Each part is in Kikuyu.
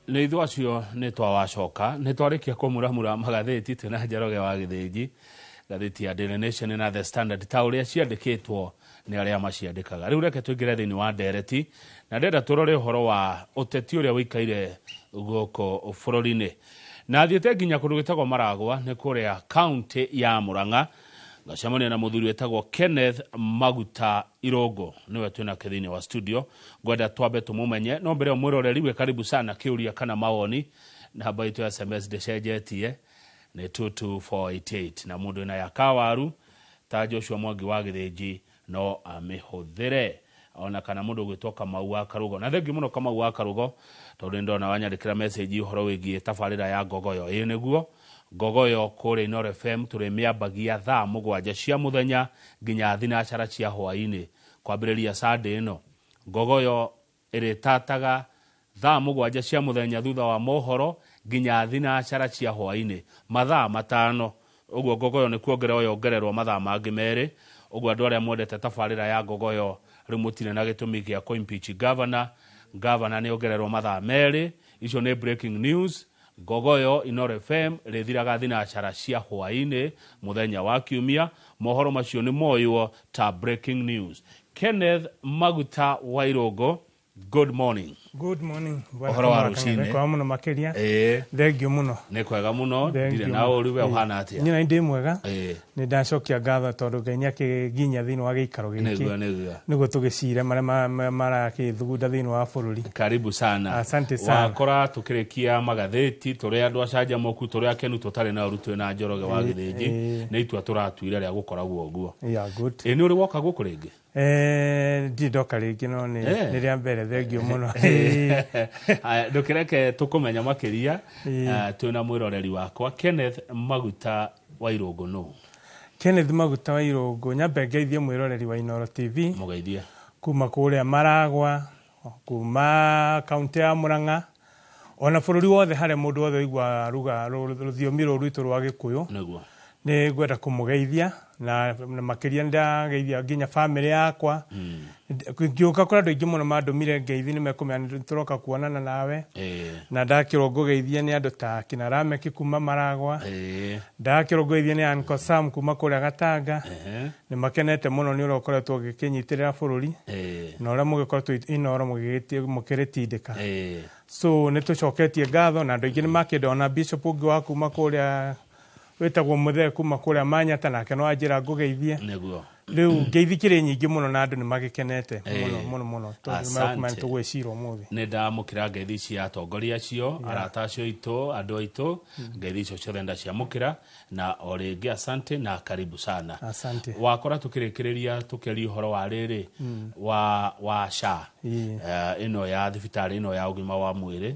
Nĩ ithuĩ acio nĩ twawacoka nĩ twarĩkia kũmuramura magathĩti twĩna Njoroge wa Gĩthĩnji, ngathĩti ya Daily Nation na The Standard ta ũrĩa ciandĩkĩtwo nĩ arĩa maciandĩkaga. Rĩu reke tũingĩre thĩinĩ wa ndereti na ndĩrenda tũrore ũhoro wa ũteti ũrĩa ũikaire gũkũ bũrũri-inĩ. Na thiĩte nginya kũndũ gwĩtagwo Maragwa nĩ kũrĩa kaũntĩ ya Murang'a ngacemania na mũthuri wĩtagwo Kenneth Maguta Irũngũ, nĩwe twĩnake thĩinĩ wa studio. Ngwenda twambe tũmũmenye, no mbere ĩyo mwĩroreri wĩ karibu sana kĩũria kana mawoni, namba itũ ya SMS ndĩcenjetie nĩ 22488 na mũndũ wĩna ya kawaru ta Joshua Mwangi wa Gĩthĩnji no amĩhũthĩre ona kana mũndũ ũgwĩtwo Kamau wa Karugo. Na thengiũ mũno Kamau wa Karugo tondũ nĩ ndona wanyandĩkĩra message ũhoro wĩgiĩ tabarĩra ya Ngogoyo. Ĩĩ nĩguo Ngogoyo kũrĩa Inooro FM tũrĩmĩambagia thaa 7 cia mũthenya nginya thinacara cia hwaĩ-inĩ kwambĩrĩria Sunday ĩno. Ngogoyo ĩrĩtataga thaa 7 cia mũthenya thutha wa mohoro nginya thinacara cia hwaĩ-inĩ, mathaa 5. Ũguo Ngogoyo nĩ kuongererwo yongererwo mathaa mangĩ 2. Ũguo andũ arĩa mwendete tabarĩra ya Ngogoyo rĩu mũtirĩ na gĩtũmi gĩa kũ impeach governor. Governor nĩ ongererwo mathaa 2. Icio nĩ breaking news. Ngogoyo Inooro FM ĩrĩthiraga thinacara cia hwaĩ-inĩ mũthenya wa Kiumia. Mohoro macio nĩ moywo ta breaking news. Kenneth Maguta wa Irũngũ, good morning. Good morning, bwana. Ũhoro wa Kamau rũcinĩ? Kang'ethe. Kwega mũno makĩria. Thengiũ mũno. Nĩ kwega mũno, Thengiũ ndirĩ na mũno. ũru, we ũhana atĩa? Niĩ na ndĩ mwega. Nĩ ndacokia ngatho tondũ Ngai nĩ akĩnginyia thĩinĩ wa gĩikaro gĩkĩ. Nĩguo. Nĩguo tũgĩcire marĩa marakĩthugunda thĩinĩ wa bũrũri. Karibu sana. Asante sana. Wakora tũkĩrĩkia magathĩti, tũrĩ andũ acanjamũku, tũrĩ akenu, tũtarĩ na ũru, twĩ na Njoroge wa Gĩthĩnji. Nĩ itua tũratuire rĩa gũkoragwo ũguo. Yeah, good. Ĩ nĩ ũrĩ woka gũkũ rĩngĩ? Ndirĩ ndoka rĩngĩ no nĩ rĩa mbere, thengiũ mũno. Aya, ndũkĩreke tũkũmenya makĩria. Twĩna mwĩroreri wakwa Kenneth Maguta wa Irũngũ nũ? Kenneth Maguta wa Irũngũ, nyambe ngeithie mwĩroreri wa Inooro TV. Mũgeithie. Kuma kũrĩa Maragwa, kuma kaunti ya Murang'a, ona bũrũri wothe harĩa mũndũ wothe ũiguaga ruga rũthiomi rũrũ rwitũ rwa Gĩkũyũ. Nĩ ngwenda kũmũgeithia na makĩria nĩndageithia nginya bamĩrĩ yakwa. Ngĩũka kũrĩ andũ aingĩ mũno mandũmire ngeithi, nĩ mekũmenya nĩ tũroka kuonana nawe. Na ndakĩrwo ngũgeithie nĩ andũ ta kina Rameki kuma Maragwa. Ndakĩrwo ngũgeithie nĩ Uncle Sam kuma kũrĩa Gatanga. Nĩ makenete mũno nĩ ũrĩa ũkoretwo ũgĩkĩnyitĩrĩra bũrũri. Na ũrĩa mũgĩkoretwo Inooro mũkĩrĩtindĩka. So nĩ tũcoketie ngatho na andũ aingĩ nĩ makĩenda, ona Bishop ũngĩ wa kuma kũrĩa wĩtagwo Mũthee kuma kũrĩa Manyata, nake no anjĩra ngũgeithie. Rĩu ngeithi kĩrĩ nyingĩ mũno na andũ nĩ magĩkenete mũno mũno mũno tondũ nĩ mekũmenya Asante. tũgwĩcira ũmũthĩ. Nĩ ndamũkĩra ngeithi cia atongoria acio, arata acio aitũ, andũ aitũ, ngeithi icio ciothe ndaciamũkĩra, na o rĩngĩ asante na karibu sana. Asante. Wakora tũkĩrĩkĩrĩria tũkĩaria ũhoro wa rĩrĩ wa SHA. Ĩno ya thibitarĩ ĩno ya ũgima wa mwĩrĩ.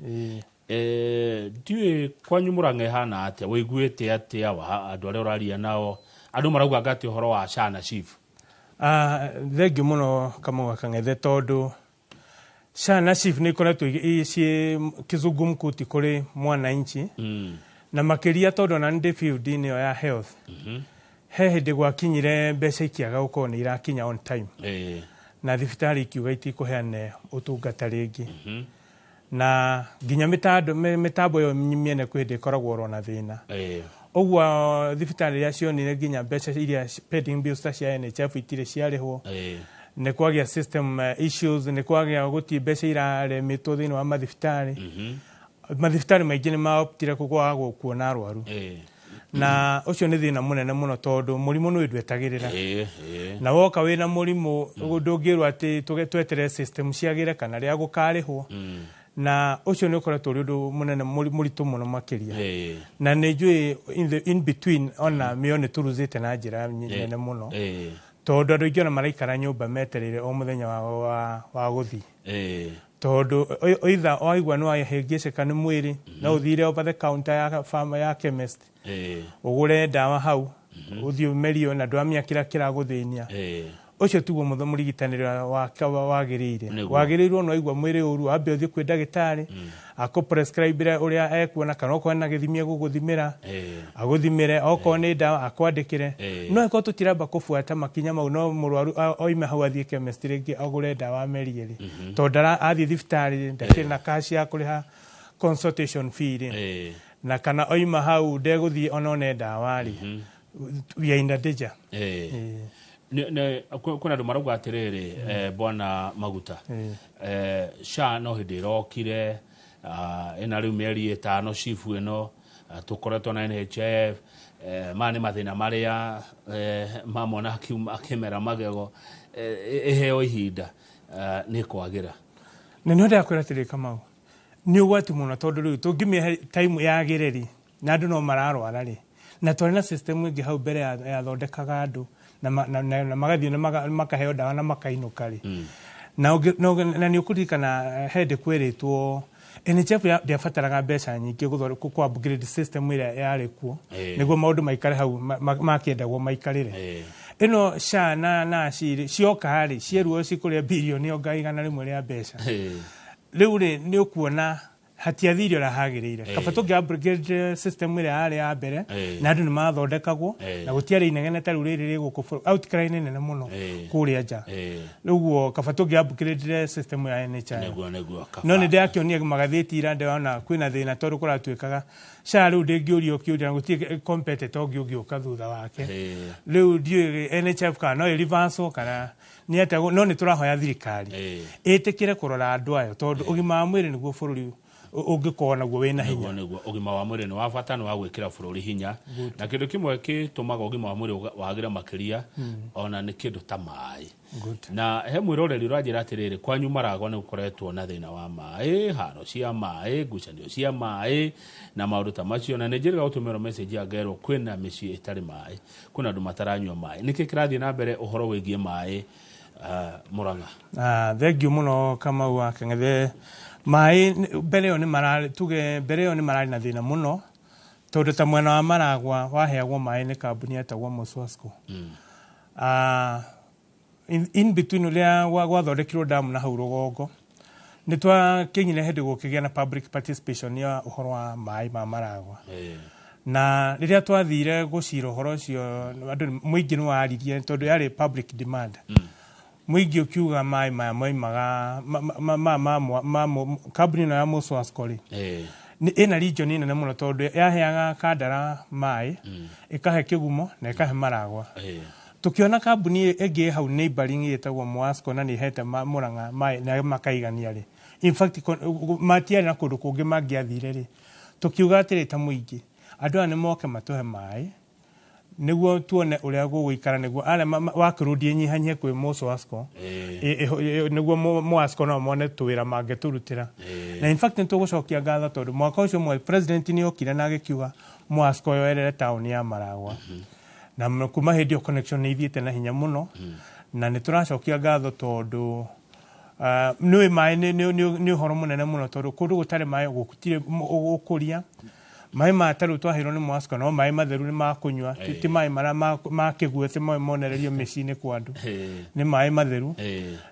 Ndiũĩ kwanyu Murang'a ĩhana atĩa, wĩiguĩte atĩa wa andũ arĩa ũraria nao, andũ marauga atĩa ũhoro wa SHA na SHIF? Thengiũ mũno Kamau wa Kang'ethe, tondũ SHA na SHIF nĩ ikoretwo ciĩ kizungumkuti kũrĩ mwananchi. Na makĩria tondũ ona nĩ ndĩ field-inĩ ĩyo ya health. He hĩndĩ gwakinyire mbeca ikĩaga gũkorwo nĩ irakinya on time. Na thibitarĩ ikiuga itikũheana ũtungata rĩngĩ. Na nginya mĩtambo ĩyo mĩene kwĩ hĩndĩ ĩkoragwo oro na thĩna. Ũguo thibitarĩ iria cionire nginya mbeca iria pending bills ta cia NHIF itirĩ ciarĩhwo. Nĩ kwagĩa system issues, nĩ kwagĩa gũtirĩ mbeca iraremitwo thĩinĩ wa mathibitarĩ. Mathibitarĩ maingĩ nĩ maoptire kwaga kuona arwaru. Na ũcio nĩ thĩna mũnene mũno tondũ mũrimũ nĩ ndwetagĩrĩra. Na woka wĩna mũrimũ, ndũngĩrwo atĩ tweterere system ciagĩre kana rĩa gũkarĩhwo. Na ũcio nĩ ũkoretwo ũrĩ ũndũ mũnene mũritũ mũno makĩria. Na nĩ njũĩ in between ona mĩo nĩ tũruzĩte na njĩra nene mũno. Tondũ andũ aingĩ ona maraikara nyũmba metereire o mũthenya wa gũthiĩ. Tondũ either waigua nĩ wahĩngĩcĩka nĩ mwĩrĩ, no ũthire over the counter ya pharma ya chemist. Ũgũre ndawa hau, ũthiĩ ũmerio na ndwamenya kĩrĩa kĩragũthĩnia. Ũcio tiguo mũrigitanĩre wagĩrĩire. Wagĩrĩirwo no waigua mwĩrĩ ũru, wambe ũthiĩ kwĩ ndagĩtarĩ, akũ prescribe ũrĩa ekuona, kana okorwo ena gĩthimi egũgũthimĩra, agũthimĩre, okorwo nĩ ndawa akwandĩkĩre. No angĩkorwo tũtiramba kũbuata makinya mau, no mũrwaru oime hau athiĩ chemist rĩngĩ agũre ndawa amerie rĩ. Tondũ athiĩ thibitarĩ ndakĩrĩ na cash ya kũrĩha Consultation fee rĩ, na kana oima hau ndegũthiĩ onone ndawa rĩ, we are in a danger. Kwĩna andũ marauga atĩrĩrĩ, bwana Maguta, SHA no hĩndĩ ĩrokire, ĩna rĩu mĩeri 5 SHIF ĩno, tũkoretwo na NHIF, maya nĩ mathĩna marĩa mamona akĩmera magego, ĩheo ihinda, nĩ kwagĩra. Na nĩ ndakwĩra atĩrĩ, Kamau, nĩ ũgwati mũno, tondũ rĩu tũngĩmĩhe time yagĩre rĩ, na andũ no mararwara rĩ, na twarĩ na system ĩngĩ hau mbere yathondekaga andũ na magathiĩ na makaheo ndawa na makainũka rĩ, na nĩ ũkũririkana hĩndĩ kwĩrĩtwo NHIF ndĩabataraga mbeca nyingĩ gũthondeka, kũ upgrade system ĩrĩa yarĩ kuo nĩguo maũndũ maikare hau makĩendagwo maikarĩre. Ĩno SHA na SHI cioka rĩ, cierwo cikũrĩa birioni onga 100 rĩa mbeca. Rĩu rĩ, nĩ ũkuona hatiathire ũrĩa hagĩrĩire. Kaba tũngĩ upgrade system ĩrĩa yarĩ ya mbere na andũ nĩ mathondekagwo na gũtiarĩ inegene ta rĩu rĩrĩ rĩ gũkũ outcry nĩ nene mũno kũrĩa nja. Rĩu kaba tũngĩ upgrade system ya NHIF. Nĩguo kaba. No nĩ ndĩrakĩonire magathĩti ira, ndĩrona kwĩna thĩna tondũ kũratuĩkaga SHA rĩu ndĩngĩũrio kĩũria na gũtirĩ competitor ũngĩ ũngĩũka thutha wake. Rĩu ndiũĩ NHIF kana no ĩ reversal kana nĩ atĩa, no nĩ tũrahoya thirikari ĩtĩkĩre kũrora andũ ayo, tondũ ũgima wa mwĩrĩ nĩguo bũrũri ũngĩkorwo naguo wĩna hinya. Nĩguo ũgima wa mwĩrĩ nĩ wa bata, nĩ wa gwĩkĩra bũrũri hinya, na kĩndũ kĩmwe gĩtũmaga ũgima wa mwĩrĩ wagĩre makĩria ona nĩ kĩndũ ta maĩ. Na he mwĩroreri ũranjĩra atĩrĩrĩ, kwanyu Maragwa nĩ gũkoretwo na thĩna wa maĩ, haro cia maĩ, ngucanio cia maĩ na maũndũ ta macio, na nĩ njĩrĩga gũtũmĩrwo message ya ngerwo kwĩna mĩciĩ ĩtarĩ maĩ, kwĩna andũ mataranyua maĩ. Nĩkĩ kĩrathiĩ na mbere ũhoro wĩgiĩ maĩ, Murang'a? Ah, thengiũ mũno, Kamau wa Kang'ethe. Maĩ mbere ĩyo nĩ mararĩ, tuge mbere ĩyo nĩ mararĩ na thĩna mũno, tondũ ta mwena wa Maragwa waheagwo maĩ nĩ kambuni yetagwo Moswasco. In between ũrĩa gwathondekirwo damu na hau rũgongo, nĩ twakinyire hĩndĩ gũkĩgĩa na public participation ya ũhoro wa maĩ ma Maragwa. Na rĩrĩa twathire gũcira ũhoro ũcio, andũ mũingĩ nĩ waririe, tondũ yarĩ public demand. Mũingĩ ũkiuga maĩ maya moimaga kambuni ĩno ya Moswasco rĩ, nĩ ĩna region nene mũno, tondũ yaheaga Kandara maĩ, ĩkahe Kĩgumo na ĩkahe Maragwa. Tukiona kambuni ĩngĩ hau neighboring ĩtagwo Mwasco na nĩ ĩhete Murang'a maĩ na makaigania rĩ, in fact matiarĩ na kũndũ kũngĩ mangĩathire rĩ, tukiuga atĩrĩ ta mũingĩ, andũ aya nĩ moke matũhe maĩ nĩguo tuone ũrĩa gũgũikara, nĩguo arĩa workload ĩnyihanyihe kwĩ Moswasco, nĩguo Mwasco no mone tũwĩra mangĩtũrutĩra. Na in fact nĩ tũgũcokia ngatho, tondũ mwaka ũcio ũmwe president nĩ okire na agĩkiuga Mwasco yoerere taũni ya Maragwa, na kuma hĩndĩ ĩyo connection nĩ ithiĩte na hinya mũno, na nĩ tũracokia ngatho tondũ nĩũĩ maĩ nĩ ũhoro mũnene mũno, tondũ kũndũ gũtarĩ maĩ gũtirĩ ũkũria. Maĩ maya ta rĩu twaheirwo nĩ Mwasco no maĩ matheru, nĩ ma kũnyua, ti maĩ marĩa ma kĩguũ atĩ maĩ monererio mĩciĩ-inĩ kwa andũ, nĩ maĩ matheru.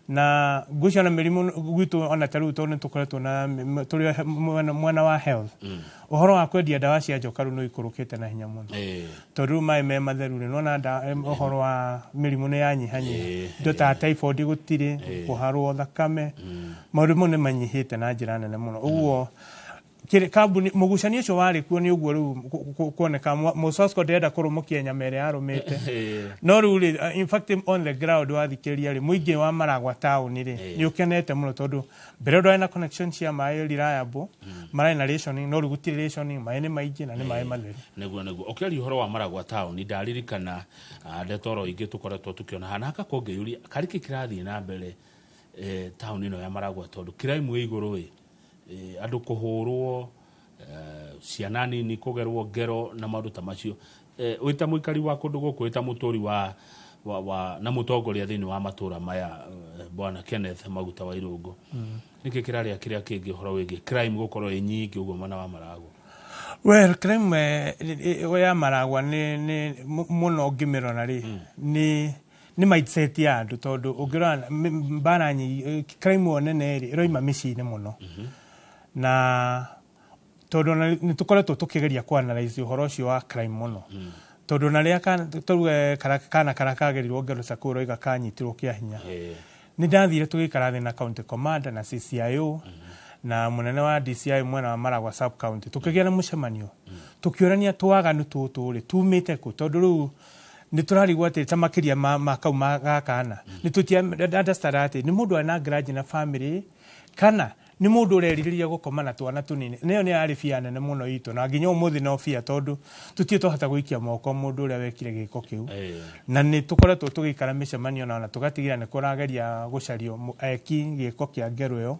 Na ngwĩciria ona mĩrimũ gwitũ, ona ta rĩu tondũ nĩ tũkoretwo na tũrĩ mwena wa health, ũhoro wa kwendia ndawa cia njoka rĩu nĩ ũikũrũkĩte na hinya mũno, tondũ rĩu maĩ me matheru rĩ, nĩwona ũhoro wa mĩrimũ nĩ yanyihanyiha. Indo ta typhoid gũtirĩ, kũharwo thakame, maũndũ mau nĩ manyihĩte na njĩra nene mũno. Ũguo kĩrĩ kambuni mũgucanio ũcio warĩ kuo nĩ ũguo rĩu kuoneka Mosasco ndĩrenda kũrũmũkia nyama ĩrĩa yarũmĩte. No rĩu rĩ, in fact on the ground wathikĩrĩria rĩ, mũingĩ wa Maragwa taũni rĩ, nĩ ũkenete mũno, tondũ mbere ndwarĩ na connection cia maĩ reliable, mararĩ na rationing, no rĩu gũtirĩ rationing, maĩ nĩ maingĩ na nĩ maĩ matheru. Nĩguo ũkĩaria ũhoro wa Maragwa taũni, ndaririkana ndeto oro ingĩ tũkoretwo tũkĩona haha, na hakakorwo ngĩyũria karĩ kĩ kĩrathiĩ na mbere taũni ĩno ya Maragwa, tondũ crime ĩ igũrũ ĩ, andũ kũhũrwo, ciana nini kũgerwo ngero na maũndũ ta macio. Wĩ ta mũikari wa kũndũ gũkũ, wĩ ta mũtũri wa na mũtongoria thĩinĩ wa matũra maya, bwana Kenneth Maguta wa Irũngũ, nĩkĩ kĩrarĩa kĩrĩa kĩngĩ ũhoro wĩgiĩ crime gũkorwo ĩ nyingĩ ũguo mwena wa Maragwa? Well, crime ya Maragwa nĩ mũno ũngĩmĩrora rĩ, nĩ mindset ya andũ, tondũ ũngĩrora mbara nyingĩ, crime ĩyo nene rĩ, ĩroima mĩciĩ-inĩ mũno, na tondũ ona nĩ tũkoretwo tũkĩgeria kũ analyze ũhoro ũcio wa crime mũno, tondũ ona rĩrĩa tuge kana karĩa kagerirwo ngero ta kũu ũroiga kanyitirwo kĩa hinya, nĩ ndathire tũgĩikara thĩ na county commander na CCIO. Na munene wa DCI mwena wa Maragwa sub county tukigia na mucemanio tukiorania twaganu tutu ri tumite ku tondu riu ni turarigwo ati ta makiria ma kau ma gakana ni tutia understand ati ni mundu ana grudge na family kana ni mundu ureririria gukoma na twana tunini neyo ni ari bia nene muno itu na nginya umuthi no bia tondu tutie twahota guikia moko mundu uria wekire giko kiu na ni tukoretwo tugikara micemanio na tugatigira ni kurageria gucario eki giko kia ngero yo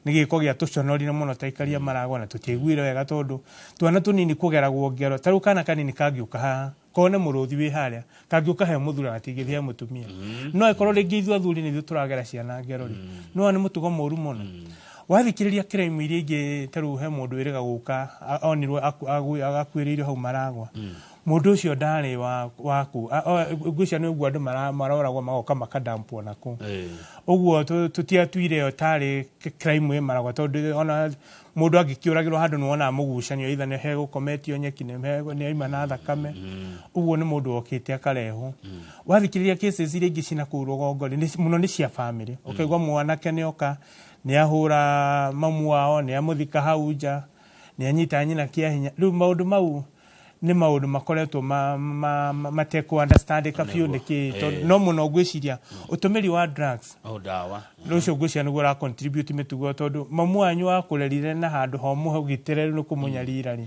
ni giko gia tuconorire muno taikaria Maragwa na tutiiguire wega tondu twana tunini kugeragwo ngero taru kana kanini kangiuka haha kone muruthi wi haria kangiuka he muthuri atigithia mutumia no ikorwo ringi ithuĩ athuri nĩ ithuĩ turagera ciana ngero ri no ni mutugo mũru mũno wathikiriria crime iria ingĩ ta rĩu he mũndũ wĩrĩga gũka onirwo agakuĩrĩire hau Maragwa mũndũ ũcio ndarĩ waku ngwĩciria nĩ ũguo andũ maroragwo magoka makadampwo nakũu ũguo tũtiatuire ĩyo tarĩ crime ĩ Maragwa tondũ ona mũndũ angĩkĩũragĩrwo handũ nĩwonaga mũgucanio either nĩ hegũkometio nyeki nĩ aima na thakame ũguo nĩ mũndũ wokĩte akarehwo wathikĩrĩria cases iria ingĩ cina kũu rũgongo rĩ mũno nĩ cia family ũkaigua mwanake nĩoka nĩahũra mamu wao nĩamũthika hau nja nĩanyita nyina kĩa hinya rĩu maũndũ mau nĩ maũndũ makoretwo matekũ understandĩka biũ nĩkĩ no mũno ngwĩciria ũtũmĩri wa drugs ndawa rũcio ngwĩciria nĩguo ũra contribute mĩtugo tondũ mamu wanyu wakũrerire na handũ homũ ũgitĩre nĩ kũmũnyarira rĩ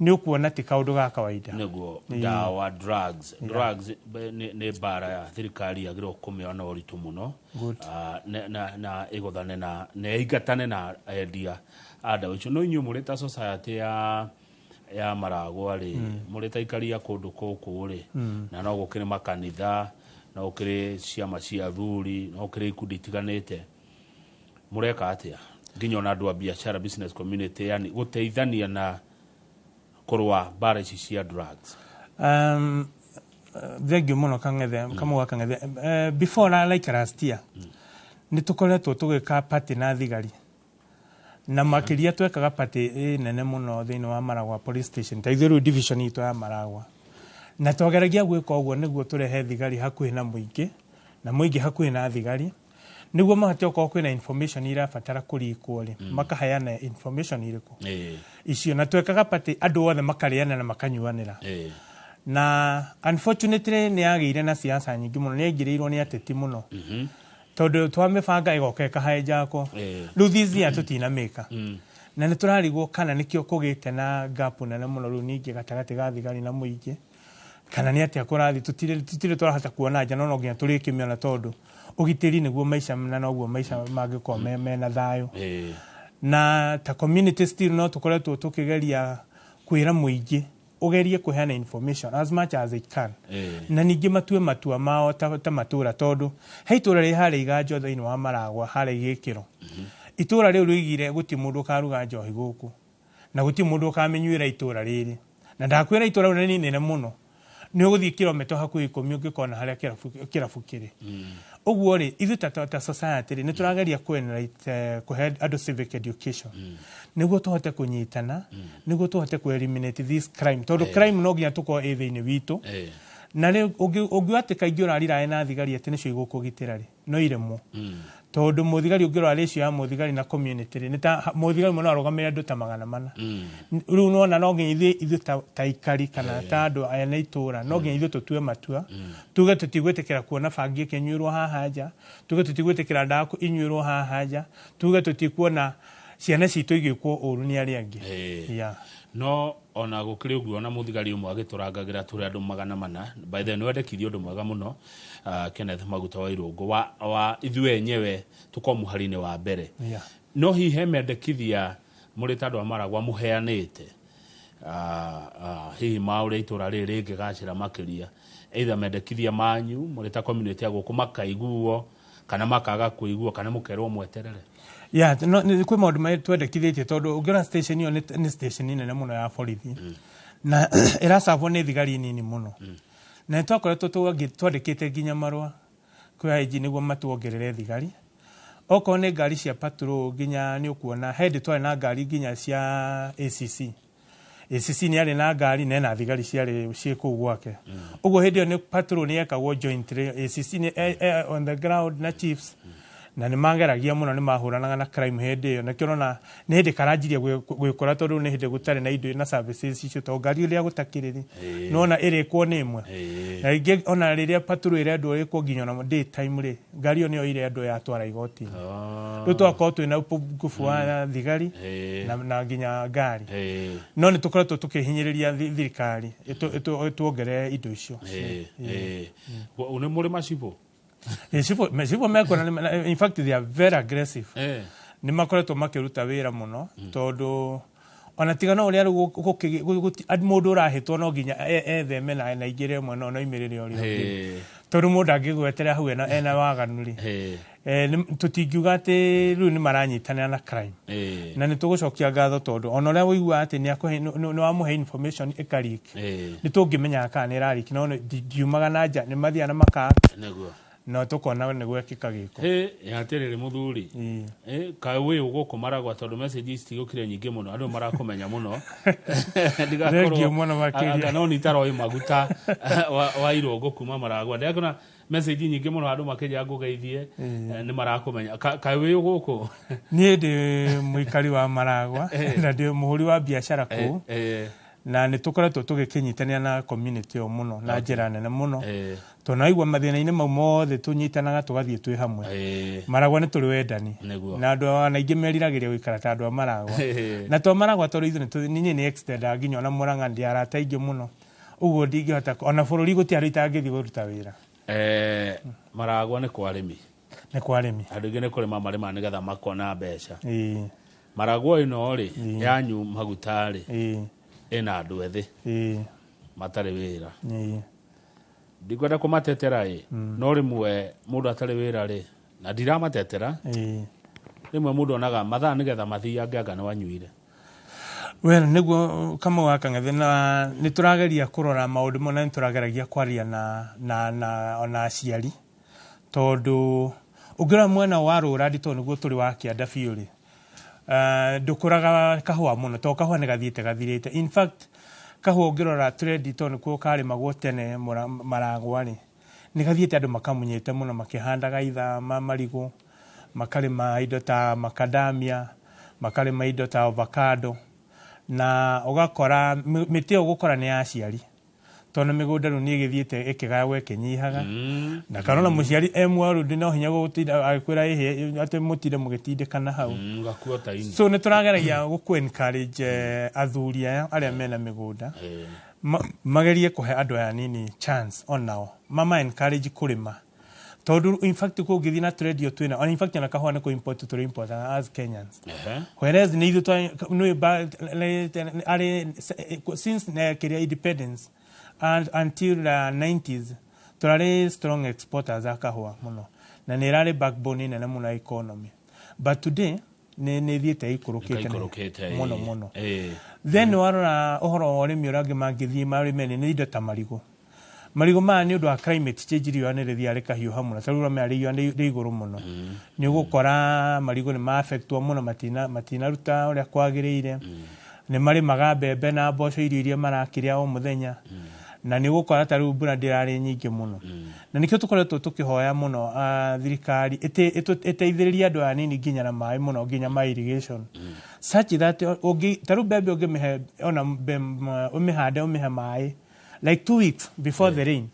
nĩ ũkuona ti kaũndũ ga kawaida nĩguo ndawa drugs nĩ mbara ya thirikari yagĩrĩirwo kũmĩoya na ũritũ mũno na ĩgũthane na ĩingatane na endia a ndawa icio no inyuĩ mũrĩ ta society ya Maragwa rĩ mũrĩ ta ikaria kũndũ kũkũ rĩ na no gũkĩrĩ makanitha no gũkĩrĩ ciama cia athuri no gũkĩrĩ ikundi itiganĩte mũreka atĩa nginya ona andũ a biacara business community yani gũteithania na kũrũa mbara ici cia drugs? Thank you mũno Kang'ethe Kamau wa Kang'ethe. Before na like last year nĩ tũkoretwo tũgĩka party na thigari na makiria twekaga party nene mũno thĩinĩ wa Maragwa police station ta ithuĩ rĩu division itũ ya Maragwa na twageragia gwĩka ũguo nĩguo tũrehe thigari hakuhĩ na mũingĩ na mũingĩ hakuhĩ na thigari nĩguo mahote okorwo kwĩna information irabatara kũrikwo rĩ makaheana information irĩkũ icio na twekaga party andũ othe makarĩana na makanyuanĩra na unfortunately nĩ yagĩire na siasa nyingĩ mũno nĩ yaingĩrĩirwo nĩ ateti mũno tondũ twamĩbanga ĩgoka ĩkahaenjakwo rĩu this year tũtinamĩka na nĩ tũrarigwo kana nĩkĩo kũgĩte na gap nene mũno rĩu ningĩ gatagatĩ ga thigari na mũingĩ kana nĩ atĩa kũrathiĩ tũtirĩ tũrahota kuona nja no no nginya tũrĩkĩmĩona tondũ ũgitĩri nĩguo maica na noguo maica mangĩkorwo mena thayũ na ta community still no tũkoretwo tũkĩgeria kwĩra mũingĩ ũgerie kũheana information as much as it can na ningĩ matue matua mao ta matũra tondũ he itũra rĩ harĩa Iganjo thĩinĩ wa Maragwa harĩa Igĩkĩro itũra rĩu rĩoigire gũtirĩ mũndũ ũkaruga njohi gũkũ na gũtirĩ mũndũ ũkamĩnyuĩra itũra rĩrĩ na ndakwĩra itũra rĩu nĩ inene mũno nĩ ũgũthiĩ kilomita hakuhĩ 10 ũngĩkona harĩa kĩrabu kĩrĩ ũguo rĩ ithuĩ ta society rĩ nĩ tũrageria kũhe andũ civic education nĩguo tũhote kũnyitana nĩguo tũhote kũ eliminate this crime tondũ crime no nginya tũkorwo ĩ thĩinĩ witũ na rĩu ũngiuga atĩ kaingĩ ũrarirae na thigari atĩ nĩcio igũkũgitĩra rĩ no iremwo tondũ mũthigari ũngĩrora ratio ya mũthigari na community rĩ nĩ ta mũthigari mũno arũgamĩrĩre andũ ta 400 rĩu nona no nginya ithuĩ ta ikari kana ta andũ aya na itũra no nginya ithuĩ tũtue matua tuge tũtigwĩtĩkĩra kuona bangi ĩkĩnyuĩrwo haha nja tuge tũtigwĩtĩkĩra ndawa inyuĩrwo haha nja tuge tũtikuona ciana citũ igĩkwo ũru nĩ arĩa angĩ. No ona gũkĩrĩ ũguo ona mũthigari ũmwe agĩtũrangagĩra tũrĩ andũ 400 by the way nĩwendekithia ũndũ mwega mũno Kenneth Maguta wa Irũngũ wa ithuĩ enyewe tũkorwo mũhari-inĩ wa mbere no hihi he mendekithia mũrĩ ta andũ a Maragwa mũheanĩte hihi ma ũrĩa itũra rĩrĩ rĩngĩgacĩra makĩria either mendekithia manyu mũrĩ ta community ya gũkũ makaiguo kana makaga kũiguo kana mũkerwo mweterere? Yeah, no kwĩ maũndũ marĩa twendekithĩtie tondũ ũngĩona station ĩyo nĩ station nene mũno ya borithi na ĩracabwo nĩ thigari nini mũno na nĩtwakoretwo twandĩkĩte nginya marũa kwĩ IG nĩguo matuongerere thigari okorwo nĩ ngari cia patrol nginya nĩ ũkuona he hĩndĩ twarĩ na ngari nginya cia ACC ACC nĩ arĩ na ngari na ena thigari ciarĩ ciĩ kũu gwake ũguo hĩndĩ ĩyo nĩ patrol nĩ yekagwo jointly ACC nĩ on the ground na chiefs Na nĩ mageragia mũno, nĩ mahũranaga na crime hĩndĩ ĩyo. Nĩkĩo ũrona nĩ hĩndĩ karanjirie gwĩkũra, tondũ nĩ hĩndĩ gũtarĩ na indo na services icio, tondũ ngari ĩrĩa gũtakĩrĩ rĩ, nĩwona ĩrĩkwo nĩ ĩmwe. Na rĩngĩ ona rĩrĩa patrol ĩrendwo ĩkwo nginya ona day time rĩ, ngari ĩyo nĩyo irendwo yatwara igoti-inĩ. Rĩu tũgakorwo twĩna upungufu wa thigari na nginya ngari. No nĩ tũkoretwo tũkĩhinyĩrĩria thirikari ĩtuongerere indo icio. Nĩ mũrĩ macibũ? Cibũ mekuona in fact they are very aggressive. Nĩ makoretwo makĩruta wĩra mũno, tondũ ona tiga no ũrĩa rĩu mũndũ ũrahĩtwo no nginya etheme na aingĩre ĩmwe no oimĩrĩre ũrĩa ũngĩ, tondũ mũndũ angĩgwetera hau ena waganu rĩ, tũtingiuga atĩ rĩu nĩ maranyitanĩra na crime. Na nĩ tũgũcokia ngatho, tondũ ona ũrĩa ũiguaga atĩ nĩ wamũhe information ĩka leak, nĩ tũngĩmenyaga kana nĩ ĩra leak, no ndiumaga na nja, nĩ mathiaga na maka na tũkona nĩ gwekĩka gĩko. Atĩrĩrĩ mũthuri, kaĩ wĩ gũkũ Maragwa, tondũ message ici cigũkire nyingĩ mũno, andũ marakũmenya mũno. Thengiũ mũno makĩria. Anga no nitaroĩ maguta wa irũngũ kuma Maragwa. Ndĩrakĩona message nyingĩ mũno, andũ makĩnjĩra ngũgeithie, nĩ marakũmenya. Kaĩ wĩ gũkũ? Niĩ ndĩ mũikari wa Maragwa na ndĩ mũhũri wa biacara kũu, na nĩ tũkoretwo tũgĩkĩnyitanĩra na community ĩyo mũno na njĩra nene mũno, tondũ naigua mathĩna-inĩ mau mothe tũnyitanaga tũgathiĩ twĩ hamwe. Maragwa nĩ tũrĩ wendani na andũ ona aingĩ meriragĩria gũikara ta andũ a Maragwa na to Maragwa, tondũ ithuĩ niĩ nĩ extendaga nginya ona Mũrang'a, ndĩ arata aingĩ mũno ũguo ndingĩhota ona bũrũri gũtirĩ handũ itangĩthiĩ kũruta wĩra. Maragwa nĩ kwa arĩmi. Nĩ kwa arĩmi. Andũ aingĩ nĩ kũrĩma marĩma nĩgetha makona mbeca. Maragwa ĩno rĩ yanyu maguta rĩ, ĩna andũ ethĩ matarĩ wĩra. Ndikwenda kũmatetera ĩ, no rĩmwe mũndũ atarĩ wĩra rĩ, na ndiramatetera, rĩmwe mũndũ onaga mathaa nĩgetha mathiange anga nĩ wanyuire. Well, nĩguo Kamau wa Kang'ethe, na nĩ tũrageria kũrora maũndũ mo, na nĩ tũrageragia kwaria na ona aciari, tondũ ũngĩrora mwena wa rũrandi, tondũ nĩguo tũrĩ wa kĩanda biũ rĩ, ndũkũraga kahũa mũno, tondũ kahũa nĩ gathiĩte gathirĩte. In fact kahũa ũngĩrora trend, tondũ nĩkuo karĩmagwo tene Maragwa rĩ, nĩ gathiĩte andũ makamunyĩte mũno, makĩhandaga itha marigũ, makarĩma indo ta macadamia, makarĩma indo ta avocado, na ũgakora mĩtĩ ĩyo ũgũkora nĩ ya aciari, tondũ mĩgũnda rĩu nĩ ĩgĩthiĩte ĩkĩgayagwo ĩkĩnyihaga, na kana ona mũciari e muoyo rĩu no hinya gũtinda agĩkwĩra ĩhĩ atĩ mũtinde mũgĩtindĩkana hau. Gakua ta ini. So nĩ tũrageragia gũkũ encourage athuri aya arĩa mena mĩgũnda magerie kũhe andũ aya nini chance onao, mama encourage kũrĩma, tondũ in fact kũngĩthiĩ na trend ĩyo twĩna, in fact ona kahũa nĩ kũ import tũrĩ import as Kenyans, whereas nĩ ithuĩ nĩ arĩ since kĩrĩa independence and until the 90s tũrarĩ strong exporters a kahũa mũno, na nĩ ĩrarĩ backbone nene mũno ya economy, but today nĩ ĩthiĩte ĩikũrũkĩte Ĩkaikũrũkĩte, mũno mũno. Then warora ũhoro wa ũrĩmi ũrĩa ũngĩ mangĩthiĩ marĩme nĩ indo ta marigũ. Marigũ maya nĩ ũndũ wa climate change, riũa nĩ rĩthiaga rĩkahiũha mũno, ta rĩu ũramenya riũa nĩ igũrũ mũno, nĩ ũgũkora marigũ nĩ ma-affectwo mũno, matinaruta ũrĩa kwagĩrĩire. Nĩ marĩmaga mbembe na mboco, irio iria marakĩrĩa o mũthenya, na nĩ ũgũkora ta rĩu mbura ndĩrarĩ nyingĩ mũno, na nĩkĩo tũkoretwo tũkĩhoya mũno thirikari ĩteithĩrĩrie andũ aya nini nginya na maĩ mũno, nginya ma irrigation, such that ũngĩ ta rĩu mbembe ũngĩmĩhe ona ũmĩhande, ũmĩhe maĩ like 2 weeks before the rain,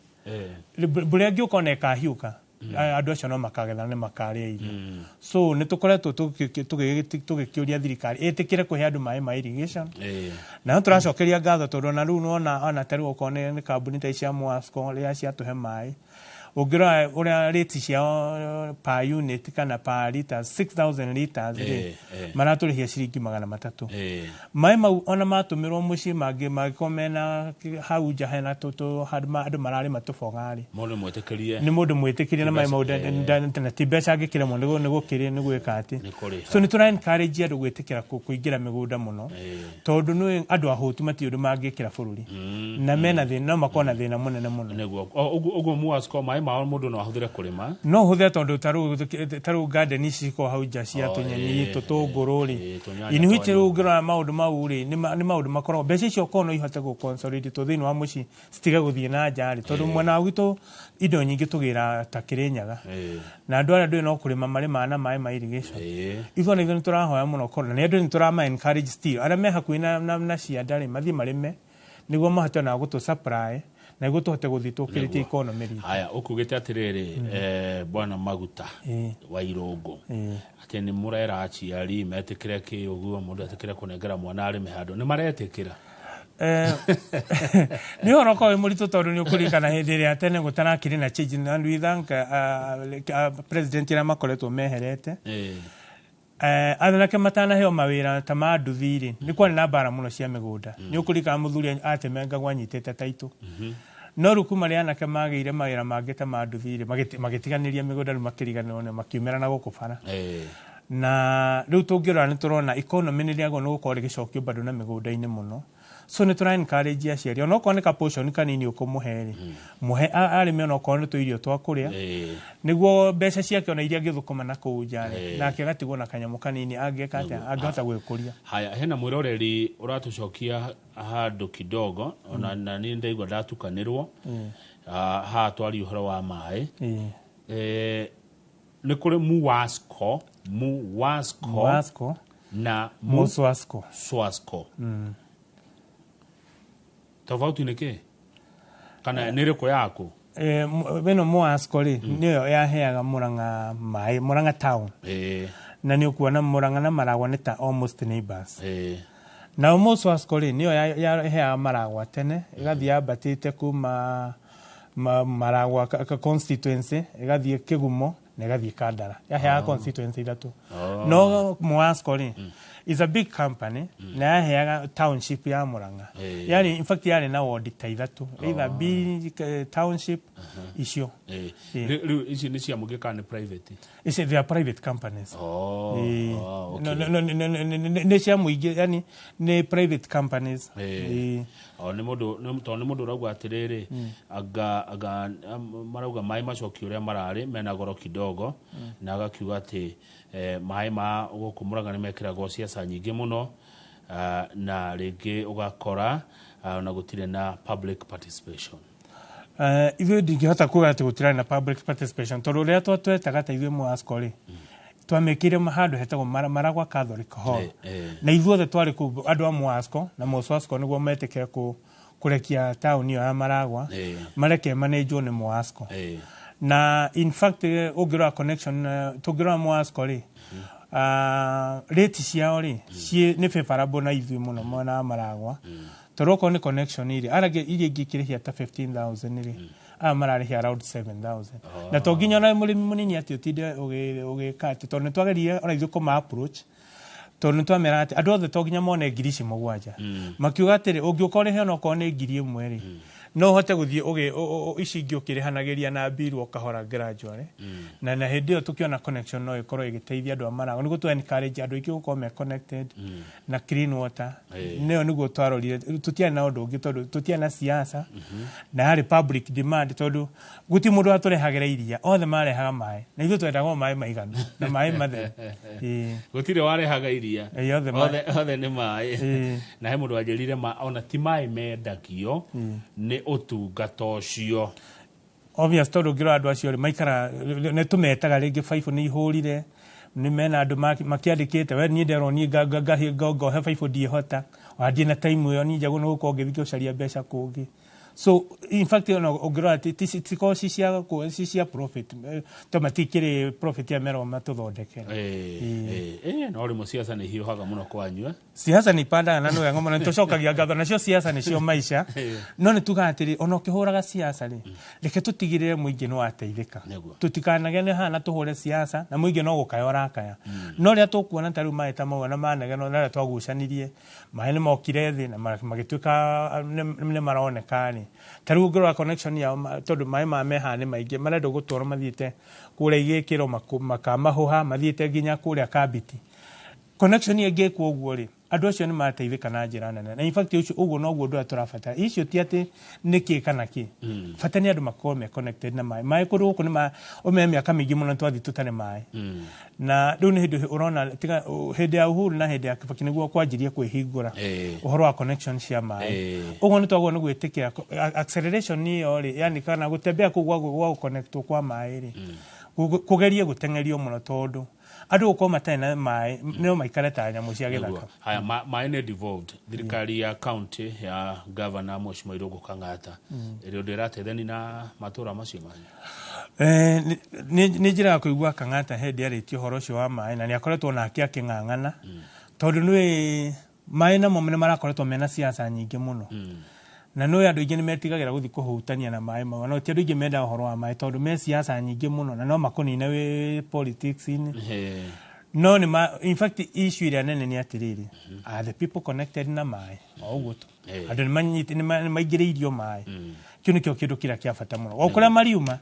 mbura ĩngĩũka ona ĩkahiũka, andũ acio no makagetha, nĩ makarĩa irio. So nĩ tũkoretwo tũgĩkĩũria thirikari ĩtĩkĩre kũhe andũ maĩ ma irrigation. Na no tũracokeria ngatho, tondũ ona rĩu nĩwona ona ta rĩu okorwo nĩ kambuni ta ici cia Mwasco rĩrĩa ciatũhe maĩ, ũngĩrora ũrĩa rates ciao per unit kana per liters, 6000 liters rĩ, maratũrĩhia ciringi 300. Maĩ mau ona matũmĩrwo mũciĩ mangĩ mangĩkorwo mena hau nja hena handũ andũ mararĩma tũboga rĩ, Mũndũ mwĩtĩkĩrie. Nĩ mũndũ mwĩtĩkĩrie na maĩ mau na ti mbeca angĩkĩremwo nĩ gũkĩrĩ nĩ gwĩka atĩ. Nĩ kũrĩha. So nĩ tũra encourage andũ gwĩtĩkĩra kũingĩra mĩgũnda mũno, tondũ nĩ andũ ahũtu matirĩ ũndũ mangĩkĩra bũrũri, na mena thĩna, no makorwo na thĩna mũnene mũno. Nĩguo. Ũguo Mwasco maĩ Mao mũndũ no ahũthĩre kũrĩma. No hũthĩre tondũ tarĩu garden ici cikoragwo hau nja cia tũnyeni, tũtũngũrũ rĩ, tũnyanya in which twa rĩu ũngĩrora maũndũ mau rĩ, nĩ maũndũ makoragwo mbeca icio okorwo no ihote gũ consolidate thĩinĩ wa mũciĩ citige gũthiĩ na nja rĩ, tondũ mwena wa gwitũ indo nyingĩ tũgĩraga ta Kĩrĩnyaga, na andũ arĩa ndũĩ no kũrĩma marĩmaga na maĩ ma irrigation. Ithuĩ ona ithuĩ nĩ tũrahoya mũno korwo na nĩ andũ nĩ tũrama encourage still arĩa me hakuhĩ na cianda rĩ, mathiĩ marĩme nĩguo mahote ona gũtũ supply na nĩguo tũhote gũthiĩ tũkĩrĩtie economy ritũ. Haya, ũkugĩte atĩrĩrĩ, bwana Maguta wa Irũngũ, atĩ nĩ mũrera aciari metĩkĩre kĩ ũguo mũndũ etĩkĩre kũnengera mwana arĩme handũ, nĩ maretĩkĩra? Nĩ ũhoro ũkoragwo wĩ mũritũ tondũ nĩ ũkũririkana hĩndĩ ĩrĩa tene gũtarakĩrĩ na change, and we thank president arĩa makoretwo meherete. Anake matanaheo mawĩra ta ma nduthi rĩ, nĩ kwarĩ na mbara mũno cia mĩgũnda. Nĩ ũkũririkana mũthuri atemengagwo anyitĩte taitũ, no rĩu kuma rĩrĩa anake magĩire mawĩra mangĩ ta ma nduthi rĩ, magĩtiganĩria mĩgũnda, rĩu makĩriganĩrwo nĩ makiumĩra na gũkũ bara. Na rĩu tũngĩrora nĩ tũrona economy nĩ rĩagwo nĩ gũkorwo rĩgĩcokio bado na mĩgũnda-inĩ mũno, so nĩ tũra encourage aciari ona okorwo nĩ ka portion kanini ũkũmũhe rĩ, mũhe arĩme ona okorwo nĩ tũirio twa kũrĩa, nĩguo mbeca ciake ona iria angĩthũkũma na kũu nja rĩ, nake agatigwo na kanyamũ kanini angĩka atĩa, angĩhota gwĩkũria. Haya, hena mwĩroreri ũratũcokia handũ kidogo, ona na niĩ ndaigua ndatukanĩrwo. Haha twaria ũhoro wa maĩ. Nĩ kũrĩ Muwasco, Muwasco Muwasco na Muswasco. Muswasco. Tofauti nĩ kĩ, kana nĩ ĩrĩkũ yaku? Ĩno Muwasco rĩ, nĩyo yaheaga Murang'a maĩ, Murang'a town, na nĩ ũkuona Murang'a na Maragwa nĩ ta almost neighbors. Nao Muswasco rĩ, nĩyo yaheaga Maragwa tene, ĩgathiĩ yambatĩte kuma Maragwa constituency, ĩgathiĩ Kĩgumo na ĩgathiĩ Kandara, yaheaga constituency ithatũ. No Muwasco rĩ, is a big company na yaheaga township ya Murang'a. Yani in fact yarĩ na ward ta ithatũ, either B township icio. Rĩu ici nĩ cia mũingĩ kana nĩ private? Ici they are private companies. Oh, okay. No, nĩ cia mũingĩ, yani nĩ private companies. O nĩ mũndũ tondũ nĩ mũndũ ũrauga atĩrĩrĩ, anga marauga maĩ macokio ũrĩa mararĩ mena goro kidogo, na agakiuga atĩ maĩ ma gũkũ Mũrang'a nĩ mekĩragwo ciaca nyingĩ mũno, na rĩngĩ ũgakora ona gũtirĩ na public participation. Ithuĩ ndingĩhota kuga atĩ gũtirarĩ na public participation, tondũ ũrĩa twetaga ta ithuĩ Muwasco rĩ, twamĩkĩire handũ hetagwo Maragwa Catholic Hall, na ithuothe twarĩ kũu andũ a Muwasco na Muswasco nĩguo metĩkĩre kũrekia taũni ĩyo ya Maragwa, mareke manenjwo nĩ Muwasco. Na in fact ũngĩrora connection, tũngĩrora Muwasco rĩ, rate ciao rĩ nĩ favorable na ithuĩ mũno mwena wa Maragwa, tondũ okorwo nĩ connection rĩ, arĩa iria ingĩ ikĩrĩhia ta 15,000 rĩ, aya mararĩhia around 7000, na to nginya ona mũrĩmi mũnini atĩ ũtinde ũgĩka atĩ, tondũ nĩ twageririe ona ithuĩ kũma approach, tondũ nĩ twameraga atĩ andũ othe to nginya mone 7,000. Makiuga atĩrĩ, ũngĩũka ũrĩhe ona okorwo nĩ 1000 rĩ, no ũhote gũthiĩ ici ingĩ ũkĩrĩhanagĩria na mbiru o kahora gradually. Na hĩndĩ ĩyo tũkĩona connection no ĩkorwo ĩgĩteithia andũ a Maragwa, nĩguo tũ encourage andũ aingĩ gũkorwo me connected na clean water. Nĩyo nĩguo twarorire, tũtiarĩ na ũndũ ũngĩ tondũ tũtiarĩ na siasa, na yarĩ public demand, tondũ gũtirĩ mũndũ watũrehagĩra iria, othe marehaga maĩ na ithuĩ twendaga o maĩ maiganu na maĩ matheru. Gũtirĩ warehaga iria? Othe othe nĩ maĩ. Na he mũndũ wanjĩrire ma ona ti maĩ mendagio, nĩ ũtungata ũcio. Obvious, tondũ ũngĩrora andũ acio rĩ, maikara nĩ tũmetaga rĩngĩ baibũ nĩ ihũrire, nĩ mena andũ makĩandĩkĩte, we niĩ nderwo niĩ ngohe baibũ ndiĩhota, ona ndirĩ na time ĩyo, niĩ njagwo nĩ gũkorwo ngĩthiĩ gũcaria mbeca kũngĩ. So in fact ona ũngĩrora tikorwo ci cia profit, to matikĩrĩ profit ya merwo matũthondekere. No rĩmwe ciaca nĩ hiũhaga mũno kwanyu, eh? Siasa nĩ ipandaga na nĩ wega mũno, nĩtũcokagia ngatho nacio, siasa nĩcio maica, no nĩ tugaga atĩrĩ, ona ũkĩhũraga siasa rĩ, reke tũtigĩrĩre mũingĩ nĩ wateithĩka. Tũtikanagene haha na tũhũre siasa na mũingĩ no gũkaya ũrakaya. No rĩrĩa tũkuona ta rĩu maĩ ta mau na manegeno, na rĩrĩa twagucanirie maĩ nĩ mokire thĩ na magĩtuĩka nĩ maroneka rĩ, ta rĩu ũngĩrora connection yao, tondũ maĩ maya me haha nĩ maingĩ, marendwo gũtwarwo mathiĩte kũrĩa igĩkĩro makamahũha mathiĩte nginya kũrĩa Kambiti. Connection ĩngĩkwo ũguo rĩ, Andũ acio nĩ mateithĩka na njĩra nene, na in fact ũcio ũguo noguo ũndũ ũrĩa tũrabatara. Icio ti atĩ nĩ kĩ kana kĩ, bata nĩ andũ makorwo me connected na maĩ. Maĩ kũndũ gũkũ nĩ ma ũmenye mĩaka mĩingĩ mũno twathiĩ tũtarĩ maĩ, na rĩu nĩ hĩndĩ ũrona tiga hĩndĩ ya Uhuru na hĩndĩ ya Kibaki nĩguo kwanjirie kwĩhingũra ũhoro wa connection cia maĩ. Ũguo nĩ twagwo nĩ gwĩtĩkĩra acceleration ĩyo rĩ, yani kana gũtembea kũu gwa gũconnectwo kwa maĩ rĩ, kũgerie gũteng'erio mũno, tondũ andũ gũkorwo matarĩ na maĩ no maikare ta nyamũ cia gĩthaka. Nĩguo. Haya, maĩ nĩ devolved. Thirikari ya county ya governor Mheshimiwa Irũngũ Kang'ata ĩrĩ ũndũ ĩrateithani na matũra macio manyu? Nĩ njĩra ya kũigua Kang'ata hĩndĩ arĩtie ũhoro ũcio wa maĩ, na nĩ akoretwo nake akĩng'ang'ana, tondũ nĩ maĩ namo nĩ marakoretwo mena siasa nyingĩ mũno, na nĩ andũ aingĩ nĩ metigagĩra gũthiĩ kũhutania na maĩ mau. No ti andũ aingĩ mendaga ũhoro wa maĩ, tondũ me siasa nyingĩ mũno na no makũnine wĩ politics-inĩ. No nĩ ma, in fact issue ĩrĩa nene nĩ atĩrĩrĩ, are the people connected na maĩ? O ũguo tu. Andũ nĩ maingĩrĩirio maĩ, kĩu nĩkĩo kĩndũ kĩrĩa kĩa bata mũno, o kũrĩa mariuma.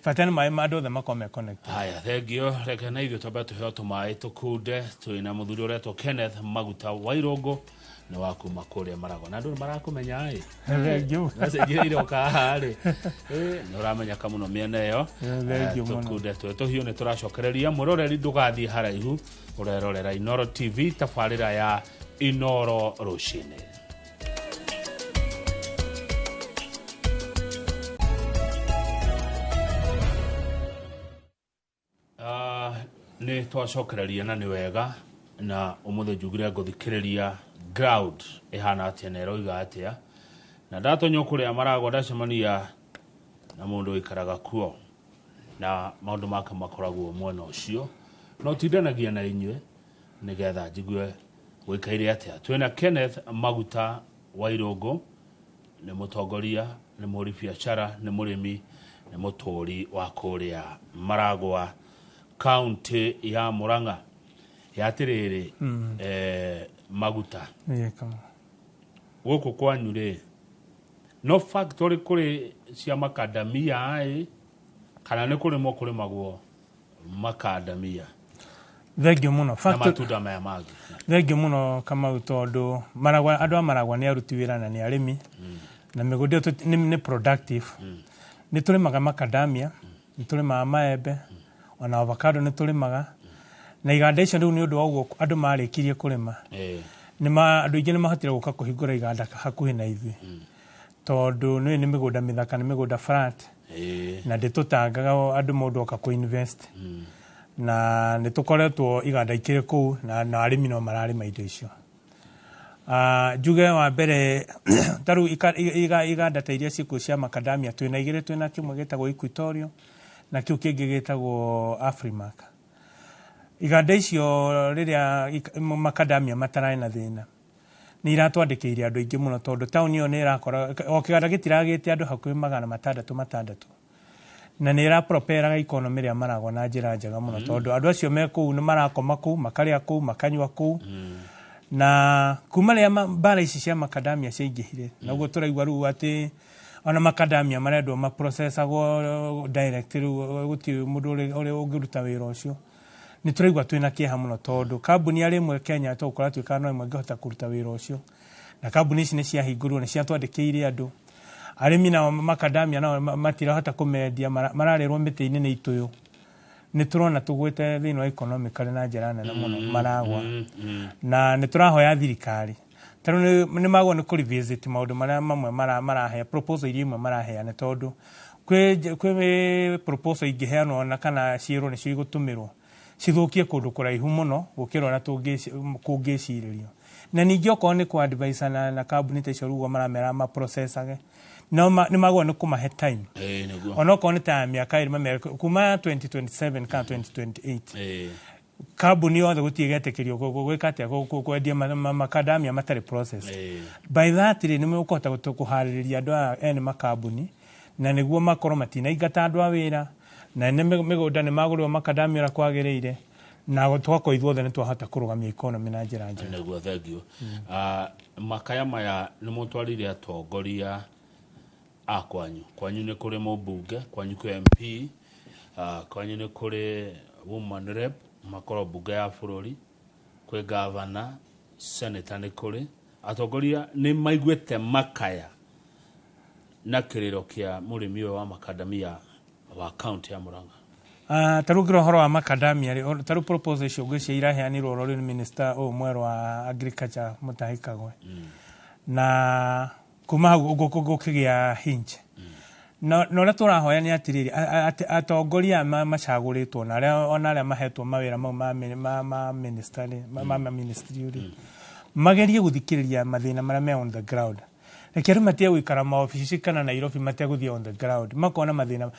Bata nĩ maĩ ma andũ othe makorwo me connected. Haya, thengio. Reke na ithuĩ twambe tũheo tũmaĩ tũkunde. Twĩna mũthuri ũretwo Kenneth Maguta Wairũngũ, nĩ wa kuma kũrĩa Maragwa, na andũ nĩ marakũmenya ĩ. Thengio. Message iria iroka haha rĩ, nĩ ũramenyeka mũno mĩena ĩyo. Thengio mũno. Tũkunde twĩ tũhiũ nĩ tũracokereria. Mwĩroreri, ndũgathiĩ haraihu, ũrerorera Inoro TV, tabarĩra ya Inoro Rũcinĩ. Nĩ twacokereria na nĩ wega, na ũmũthĩ njugire ngũthikĩrĩria ground ĩhana atĩa na ĩroiga atĩa, na ndatonywo kũrĩa Maragwa ndacemania na mũndũ ũikaraga kuo na maũndũ make makoragwo mwena ũcio, no tindanagia na inyuĩ nĩgetha njigue gũikaire atĩa. Twĩna Kenneth Maguta Wairũngũ, nĩ mũtongoria, nĩ mũhũri biacara, nĩ mũrĩmi, nĩ mũtũri wa kũrĩa Maragwa, kaunti ya Murang'a. Ya atĩrĩrĩ, Maguta, Ĩĩ, kama. Gũkũ kwanyu rĩ, no factory kũrĩ cia makadamia ĩ, kana nĩ kũrĩmwo kũrĩmagwo makadamia Thengio mũno. Na matunda maya mangĩ? Thengio mũno Kamau, tondũ Maragwa, andũ a Maragwa nĩ aruti wĩra na nĩ arĩmi, na mĩgũnda ĩyo nĩ productive. Nĩ tũrĩmaga macadamia, nĩ tũrĩmaga maembe, ona avocado nĩ tũrĩmaga, na iganda icio rĩu nĩ ũndũ wa ũguo andũ marĩkirie kũrĩma, andũ aingĩ nĩ mahotire gũka kũhingũra iganda hakuhĩ na ithuĩ, tondũ nĩ mĩgũnda mĩthaka, nĩ mĩgũnda flat, na ndĩtũtangaga andũ mũndũ oka kũ-invest, na nĩ tũkoretwo iganda ikĩrĩ kũu na arĩmi no mararĩma indo icio. Njuge wa mbere, ta rĩu iganda ta iria ciĩkuo cia macadamia, twĩna igĩrĩ. Twĩna kĩmwe gĩtagwo Equatorial na kĩu kĩngĩ gĩtagwo Afrimac. Iganda icio, rĩrĩa macadamia matararĩ na thĩna, nĩ iratwandĩkĩire andũ aingĩ mũno, tondũ taũni ĩyo nĩ ĩrakora o kĩganda gĩtiragĩte andũ hakuhĩ 600 600, na nĩ ĩraproperaga economy ĩrĩa Maragwa na njĩra njega mũno, tondũ andũ acio me kũu nĩ marakoma kũu, makarĩa kũu, makanyua kũu. Na kuma rĩrĩa mbara ici cia macadamia ciaingĩhire, naguo tũraigua rĩu atĩ ona macadamia marendwo maprocessagwo direct, rĩu gũtirĩ mũndũ ũrĩa ũngĩruta wĩra ũcio. Nĩ tũraigua twĩna kĩeha mũno, tondũ kambuni arĩ ĩmwe Kenya tũgũkora tuĩkaga no ĩmwe ĩngĩhota kũruta wĩra ũcio, na kambuni ici nĩ ciahingũrirwo, nĩ ciatwandĩkĩire andũ. Arĩmi nao macadamia nao matirahota kũmendia, mararĩrwo mĩtĩ-inĩ nĩ itũyũ. Nĩ tũrona tũgwĩte thĩinĩ wa economically na njĩra nene mũno Maragwa, na nĩ tũrahoya thirikari tarĩu nĩ magwo nĩ kũ-revisit maũndũ marĩa mamwe marahe proposal iria imwe maraheana, tondũ kwĩ proposal ingĩheanwo na kana ciĩrwo nĩcio igũtũmĩrwo cithũkie kũndũ kũraihu mũno gũkĩra ũrĩa kũngĩcirĩrio. Na ningĩ okorwo nĩ kũ advise na kambuni ta icio rĩu ũguo maramera maprocessage, no nĩ magwo nĩ kũmahe time, Ĩĩ, nĩguo. Onokorwo nĩ ta mĩaka 2, mamere kuma 2027 kana 2028, kambuni yothe gũtirĩ getĩkĩrio gwĩka atĩa, kwendia macadamia matarĩ processed. By that rĩ, nĩ mũkũhota kũharĩrĩria andũ aya ene makambuni, na nĩguo makorwo matinaingata andũ a wĩra, na ene mĩgũnda nĩ magũrĩrwo macadamia ũrĩa kwagĩrĩire, na tũgakorwo ithuothe nĩ twahota kũrũgamia economy na njĩra njega. Nĩguo, thengio. Makaya maya nĩ mũtwarire atongoria a kwanyu. Kwanyu nĩ kũrĩ mũmbunge, kwanyu kwĩ MP, kwanyu nĩ kũrĩ woman rep, makorwo mbunge ya bũrũri, kwĩ gavana. Senator nĩ kũrĩ atongoria nĩ maiguĩte makaya na kĩrĩro kĩa mũrĩmi ũyũ wa makadamia wa kaunti ya Murang'a. Ta rĩu ngĩra ũhoro wa macadamia rĩ, ta rĩu proposal icio ngwĩciria iraheanirwo oro rĩu nĩ minister ũyũ mwerũ wa agriculture, Mutahi Kagwe, na kuma hau gũkĩgĩa hinge. Na ũrĩa tũrahoya nĩ atĩrĩrĩ, atongoria aya macagũrĩtwo na arĩa ona arĩa mahetwo mawĩra mau ma minister rĩ, ma ministry rĩ, magerie gũthikĩrĩria mathĩna marĩa me on the ground. Reke andũ matige gũikara maobici kana Nairobi mategũthiĩ on the ground makona mathĩna.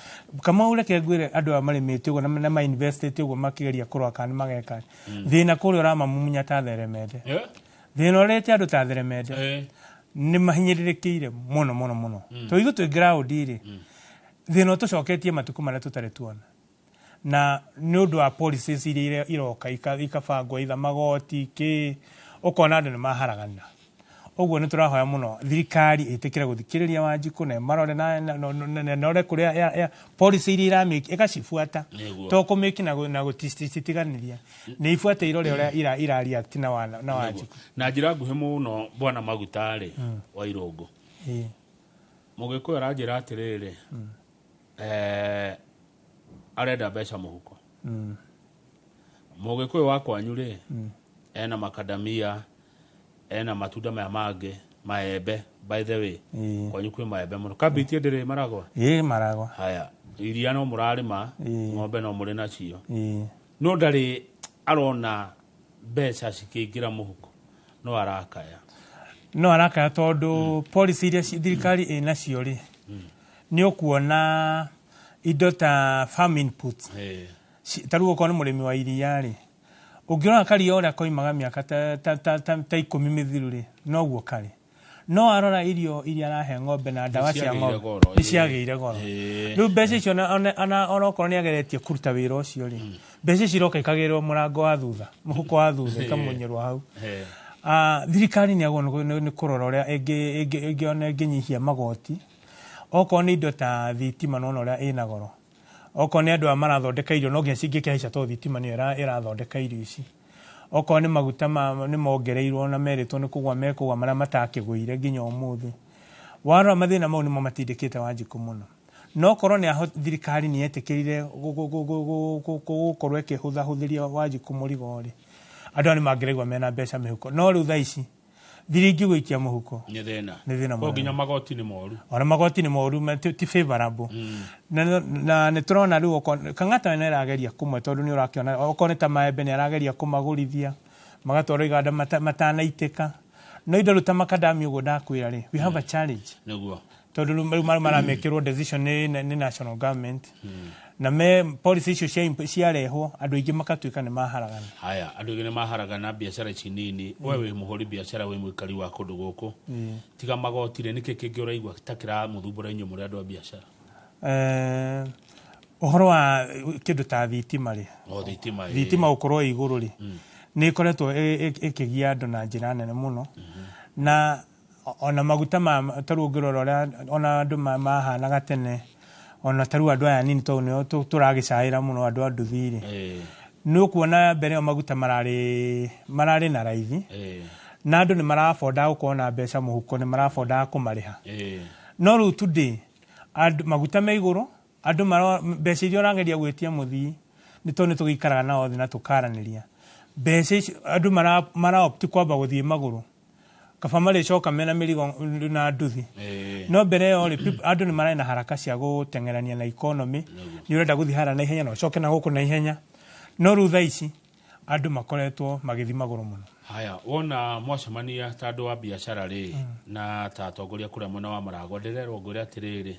Kamau, reke ngwĩre, andũ aya marĩmĩte ũguo na mainvestĩte ũguo makĩgeria kũrora kana nĩ mageka thĩna kũrĩa ũramamumunya ta theremende. Thĩna ũrĩte andũ ta theremende. Nĩ mahinyĩrĩrĩkĩire mũno mũno mũno, tondũ ithuĩ twĩ ground rĩ, thĩna ũtũcoketie matukũ marĩa tũtarĩ tuona, na nĩ ũndũ wa policies iria iroka ikabangwo, either magoti kĩ, ũkona andũ nĩ maharagana. Ũguo nĩ tũrahoya mũno thirikari ĩtĩkĩre gũthikĩrĩria Wanjikũ na ĩmarore na ĩrore kũrĩa policy iria iramĩki ĩgacibuata. To kũmĩki na gũcitiganĩria, nĩ ibuate, irore ũrĩa ira react na Wanjikũ. Na njĩra nguhĩ mũno, bwana Maguta rĩ, wa Irũngũ, mũgĩkũyũ aranjĩra atĩrĩrĩ, arenda mbeca mũhuko. Mũgĩkũyũ wa kwanyu rĩ, ena makadamia, ena matunda maya mangĩ, maembe. By the way, kwanyu kwĩ maembe mũno, kabiti ndĩrĩ maragwa? Ĩĩ, maragwa. Haya, iria no mũrarĩma, ng'ombe no mũrĩ nacio, no ndarĩ arona mbeca cikĩingĩra mũhuko, no arakaya. No arakaya tondũ policy iria thirikari ĩ nacio rĩ, nĩ ũkuona indo ta farm inputs, ta rĩu okorwo nĩ mũrĩmi wa iria rĩ, ũngĩrora karia ũrĩa koimaga mĩaka ta 10 mĩthiru rĩ, noguo karĩ. No arora irio iria arahe ng'ombe na ndawa cia Nĩciagĩire ng'ombe goro, nĩ ciagĩire goro. Rĩu mbeca icio ona okorwo nĩ ageretie kũruta wĩra ũcio rĩ, mbeca icio iroka ikagĩrwo mũrango wa thutha, mũhuko wa thutha, ikamunyĩrwo hau. Thirikari nĩ agwo nĩ kũrora ũrĩa ĩngĩona ĩngĩnyihia magoti, okorwo nĩ indo ta thitima, nona ũrĩa ĩna goro, okorwo nĩ andũ aya marathondeka irio, no nginya cingĩkĩhaica tondũ thitima nĩyo ĩrathondeka irio ici. Okorwo nĩ maguta nĩ mongereirwo na merĩtwo nĩ kũgwa mekũgwa, marĩa matakĩgũire nginya ũmũthĩ. Warora mathĩna mau nĩmo matindĩkĩte Wanjikũ mũno. No korwo nĩ thirikari nĩ yetĩkĩrire gũkorwo ĩkĩhũthahũthĩria Wanjikũ mũrigo rĩ, andũ aya nĩ mangĩraigua mena mbeca mĩhuko. No rĩu thaa ici thiringi gũikia mũhuko nĩ thĩna. Nĩ thĩna Ko mũnene. Nginya magoti nĩ moru. Ona magoti nĩ moru, ti favorable. Na nĩ tũrona rĩu Kang'ata nĩ arageria kũmwe, tondũ nĩ ũrakĩona okorwo nĩ ta maembe nĩ arageria kũmagũrithia magatwarwo iganda matanaitĩka. No indo rĩu ta makadamia ũguo ndakwĩra rĩ, we have a challenge, tondũ rĩu maramekĩrwo decision nĩ national government, na me policy icio ciarehwo, andũ aingĩ makatuĩka nĩ maharagana. Haya, andũ aingĩ nĩ maharagana biacara ici nini. We wĩ mũhũri biacara, wĩ mũikari wa kũndũ gũkũ, tiga magoti rĩ, nĩkĩ kĩngĩ ũraigua ta kĩramũthumbũra inyuĩ mũrĩ andũ a biacara? Ũhoro wa kĩndũ ta thitima rĩ, O thitima, ĩĩ. Thitima gũkorwo ĩ igũrũ rĩ, nĩ ĩkoretwo ĩkĩgia andũ na njĩra nene mũno. Na ona maguta ma ta rĩu ũngĩrora ũrĩa ona andũ mahanaga tene, ona ta rĩu andũ aya nini, tondũ nĩo tũragĩcaĩra mũno, andũ a nduthi rĩ, nĩ ũkuona mbere ĩyo maguta mararĩ na raithi, na andũ nĩ marabondaga gũkorwo na mbeca mũhuko, nĩ marabondaga kũmarĩha. No rĩu today andũ maguta me igũrũ, andũ mbeca iria ũrageria gwĩtia mũthii, nĩ tondũ nĩ tũgĩikaraga nao thĩ na tũkaranĩria mbeca icio, andũ mara opt kwamba gũthiĩ magũrũ, kaba marĩcoka mena mĩrigo na nduthi. No mbere ĩyo rĩ, andũ nĩ mararĩ na haraka cia gũteng'erania na economy, nĩ ũrenda gũthiĩ harĩa na ihenya na ũcoke na gũkũ na ihenya. No rĩu thaa ici andũ makoretwo magĩthiĩ magũrũ mũno. Haya, wona mwacemania ta andũ a biacara rĩ, na ta atongoria kũrĩa mwena wa Maragwa, ndĩrerwo ngwĩre atĩrĩrĩ,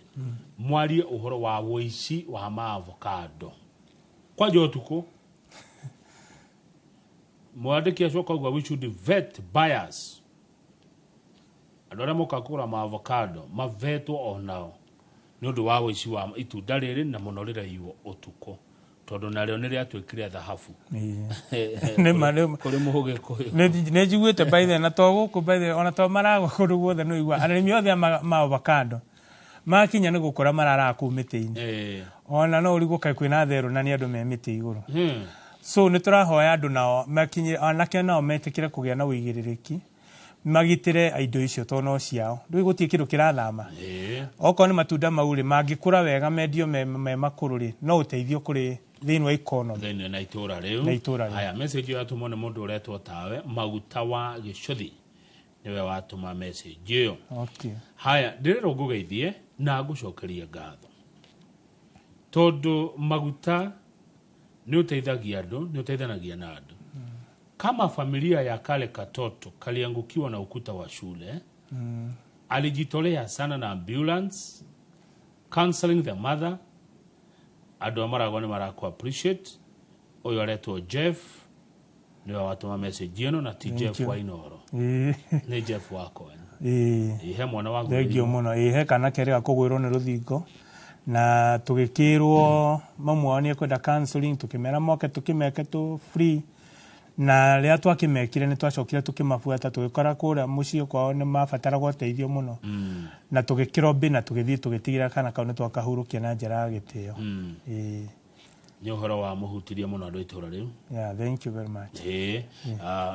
mwarie ũhoro wa wũici wa maavocado kwanja ũtukũ. Mwandĩki acio akauga we should vet buyers, andũ arĩa mokaga kũgũra maavocado mavetwo onao nĩ ũndũ wa wũici wa itunda rĩrĩ, na mũno rĩraiywo ũtukũ, tondũ narĩo nĩ rĩatuĩkire thahabu. Nĩ ma. Kũrĩ mũgĩkũyũ. Nĩ njiguĩte by the way, na to gũkũ by the way, ona to Maragwa, kũndũ guothe nĩ ũigua arĩmi othe a ma avocado makinya nĩ gũkora mararaga kũu mĩtĩ-inĩ. Ona no ũrigwo kaĩ kwĩna therũ na nĩ andũ me mĩtĩ igũrũ. So nĩ tũrahoya andũ nao makinye anake nao metĩkĩre kũgĩa na ũigĩrĩrĩki, magitĩre indo icio tondũ no ciao. Rĩu gũtirĩ kĩndũ kĩrathama. Okorwo nĩ matunda mau rĩ, mangĩkũra wega mendio me makũrũ rĩ, no ũteithio kũrĩ thĩinĩ wa economy. Thĩinĩ na itũra rĩu. Na itũra rĩu. Haya, message ĩyo yatũmwo nĩ mũndũ ũretwo tawe Maguta wa Gĩcũthi, nĩwe watũma message ĩyo. Okay. Haya, ndĩrerwo ngũgeithie na ngũcokerie ngatho tondũ Maguta nĩ ũteithagia andũ, nĩ ũteithanagia na andũ. Kama familia ya kale katoto kaliangukiwa na ukuta wa shule, alijitolea sana na ambulance, counseling the mother. Andũ a Maragwa nĩ maraku appreciate. Ũyũ aretwo Jeff, nĩwe watũma message ĩno, na ti Jeff you. wa Inoro, nĩ Jeff wakwa. Ihe mwana wa Thengio mũno. Ĩĩ, he kana kerĩ gakũgwĩrwo nĩ rũthingo na tũgĩkĩrwo mamu wao nĩ ekwenda counseling, tũkĩmera moke tũkĩmeke tũ free, na rĩrĩa twakĩmekire nĩ twacokire tũkĩmabuata, tũgĩkora kũrĩa mũciĩ kwao nĩ mabataraga ũteithio mũno, na tũgĩkĩrobĩ na tũgĩthiĩ tũgĩtigĩra kana kau nĩ twakahurũkia na njĩra ya gĩtĩo. Ĩĩ. Nĩ ũhoro wa mũhutirie mũno andũ a itũra rĩu. Yeah, thank you very much. Ĩĩ,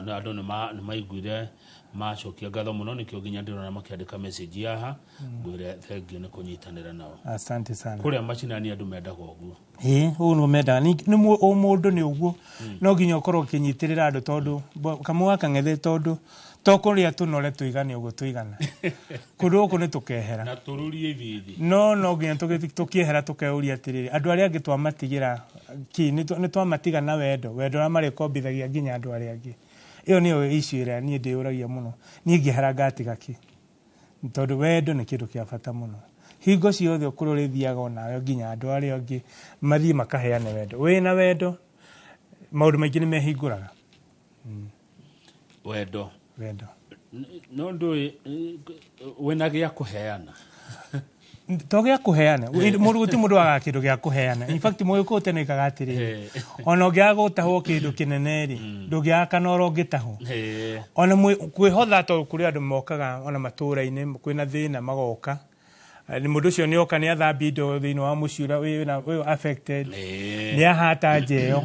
na andũ nĩ maiguire macokia ngatho mũno, nĩkĩo nginya ndĩrona makĩandĩka message haha. Ngwĩre thengio nĩ kũnyitanĩra nao. Asante sana. Kũrĩa macinani andũ mendaga ũguo. Ĩĩ, ũguo nĩguo mendaga. Nĩ o mũndũ nĩ ũguo, no nginya ũkorwo ũkĩnyitĩrĩra andũ tondũ Kamau wa Kang'ethe, tondũ to kũrĩa tũnore tũigane ũguo tũigana kũndũ gũkũ nĩ tũkehera. Na tũrurie ithithi. No nginya tũkĩehera tũkeuria atĩrĩrĩ, andũ arĩa angĩ twamatigĩra kĩ? Nĩ twamatiga na wendo ũrĩa marĩkombithagia nginya andũ arĩa angĩ. Ĩyo nĩyo issue ĩrĩa niĩ ndĩyũragia mũno. Niĩ ngĩehera ngatiga kĩ? Tondũ wendo nĩ kĩndũ kĩa bata mũno. Hingo ciothe kũrĩa ũrĩthiaga onawe nginya andũ arĩa angĩ mathiĩ makaheane wendo. Wĩna wendo maũndũ maingĩ nĩ mehingũraga. Wendo. Wendo. No ndũĩ wĩna gĩa kũheana. To gĩa kũheana, mũndũ gũtirĩ mũndũ wagaga kĩndũ gĩa kũheana. In fact, mũgĩkũyũ tene oigaga atĩrĩrĩ, ona ũngĩaga gũtahwo kĩndũ kĩnene rĩ, ndũngĩaga kanoro ũngĩtahwo. Ona kwĩhotha, tondũ kũrĩ andũ mokaga ona matũũra-inĩ kwĩna thĩna magoka. Nĩ mũndũ ũcio nĩ oka nĩ athambia indo thĩinĩ wa mũciĩ ũrĩa wĩ affected, nĩ ahata nja ĩyo.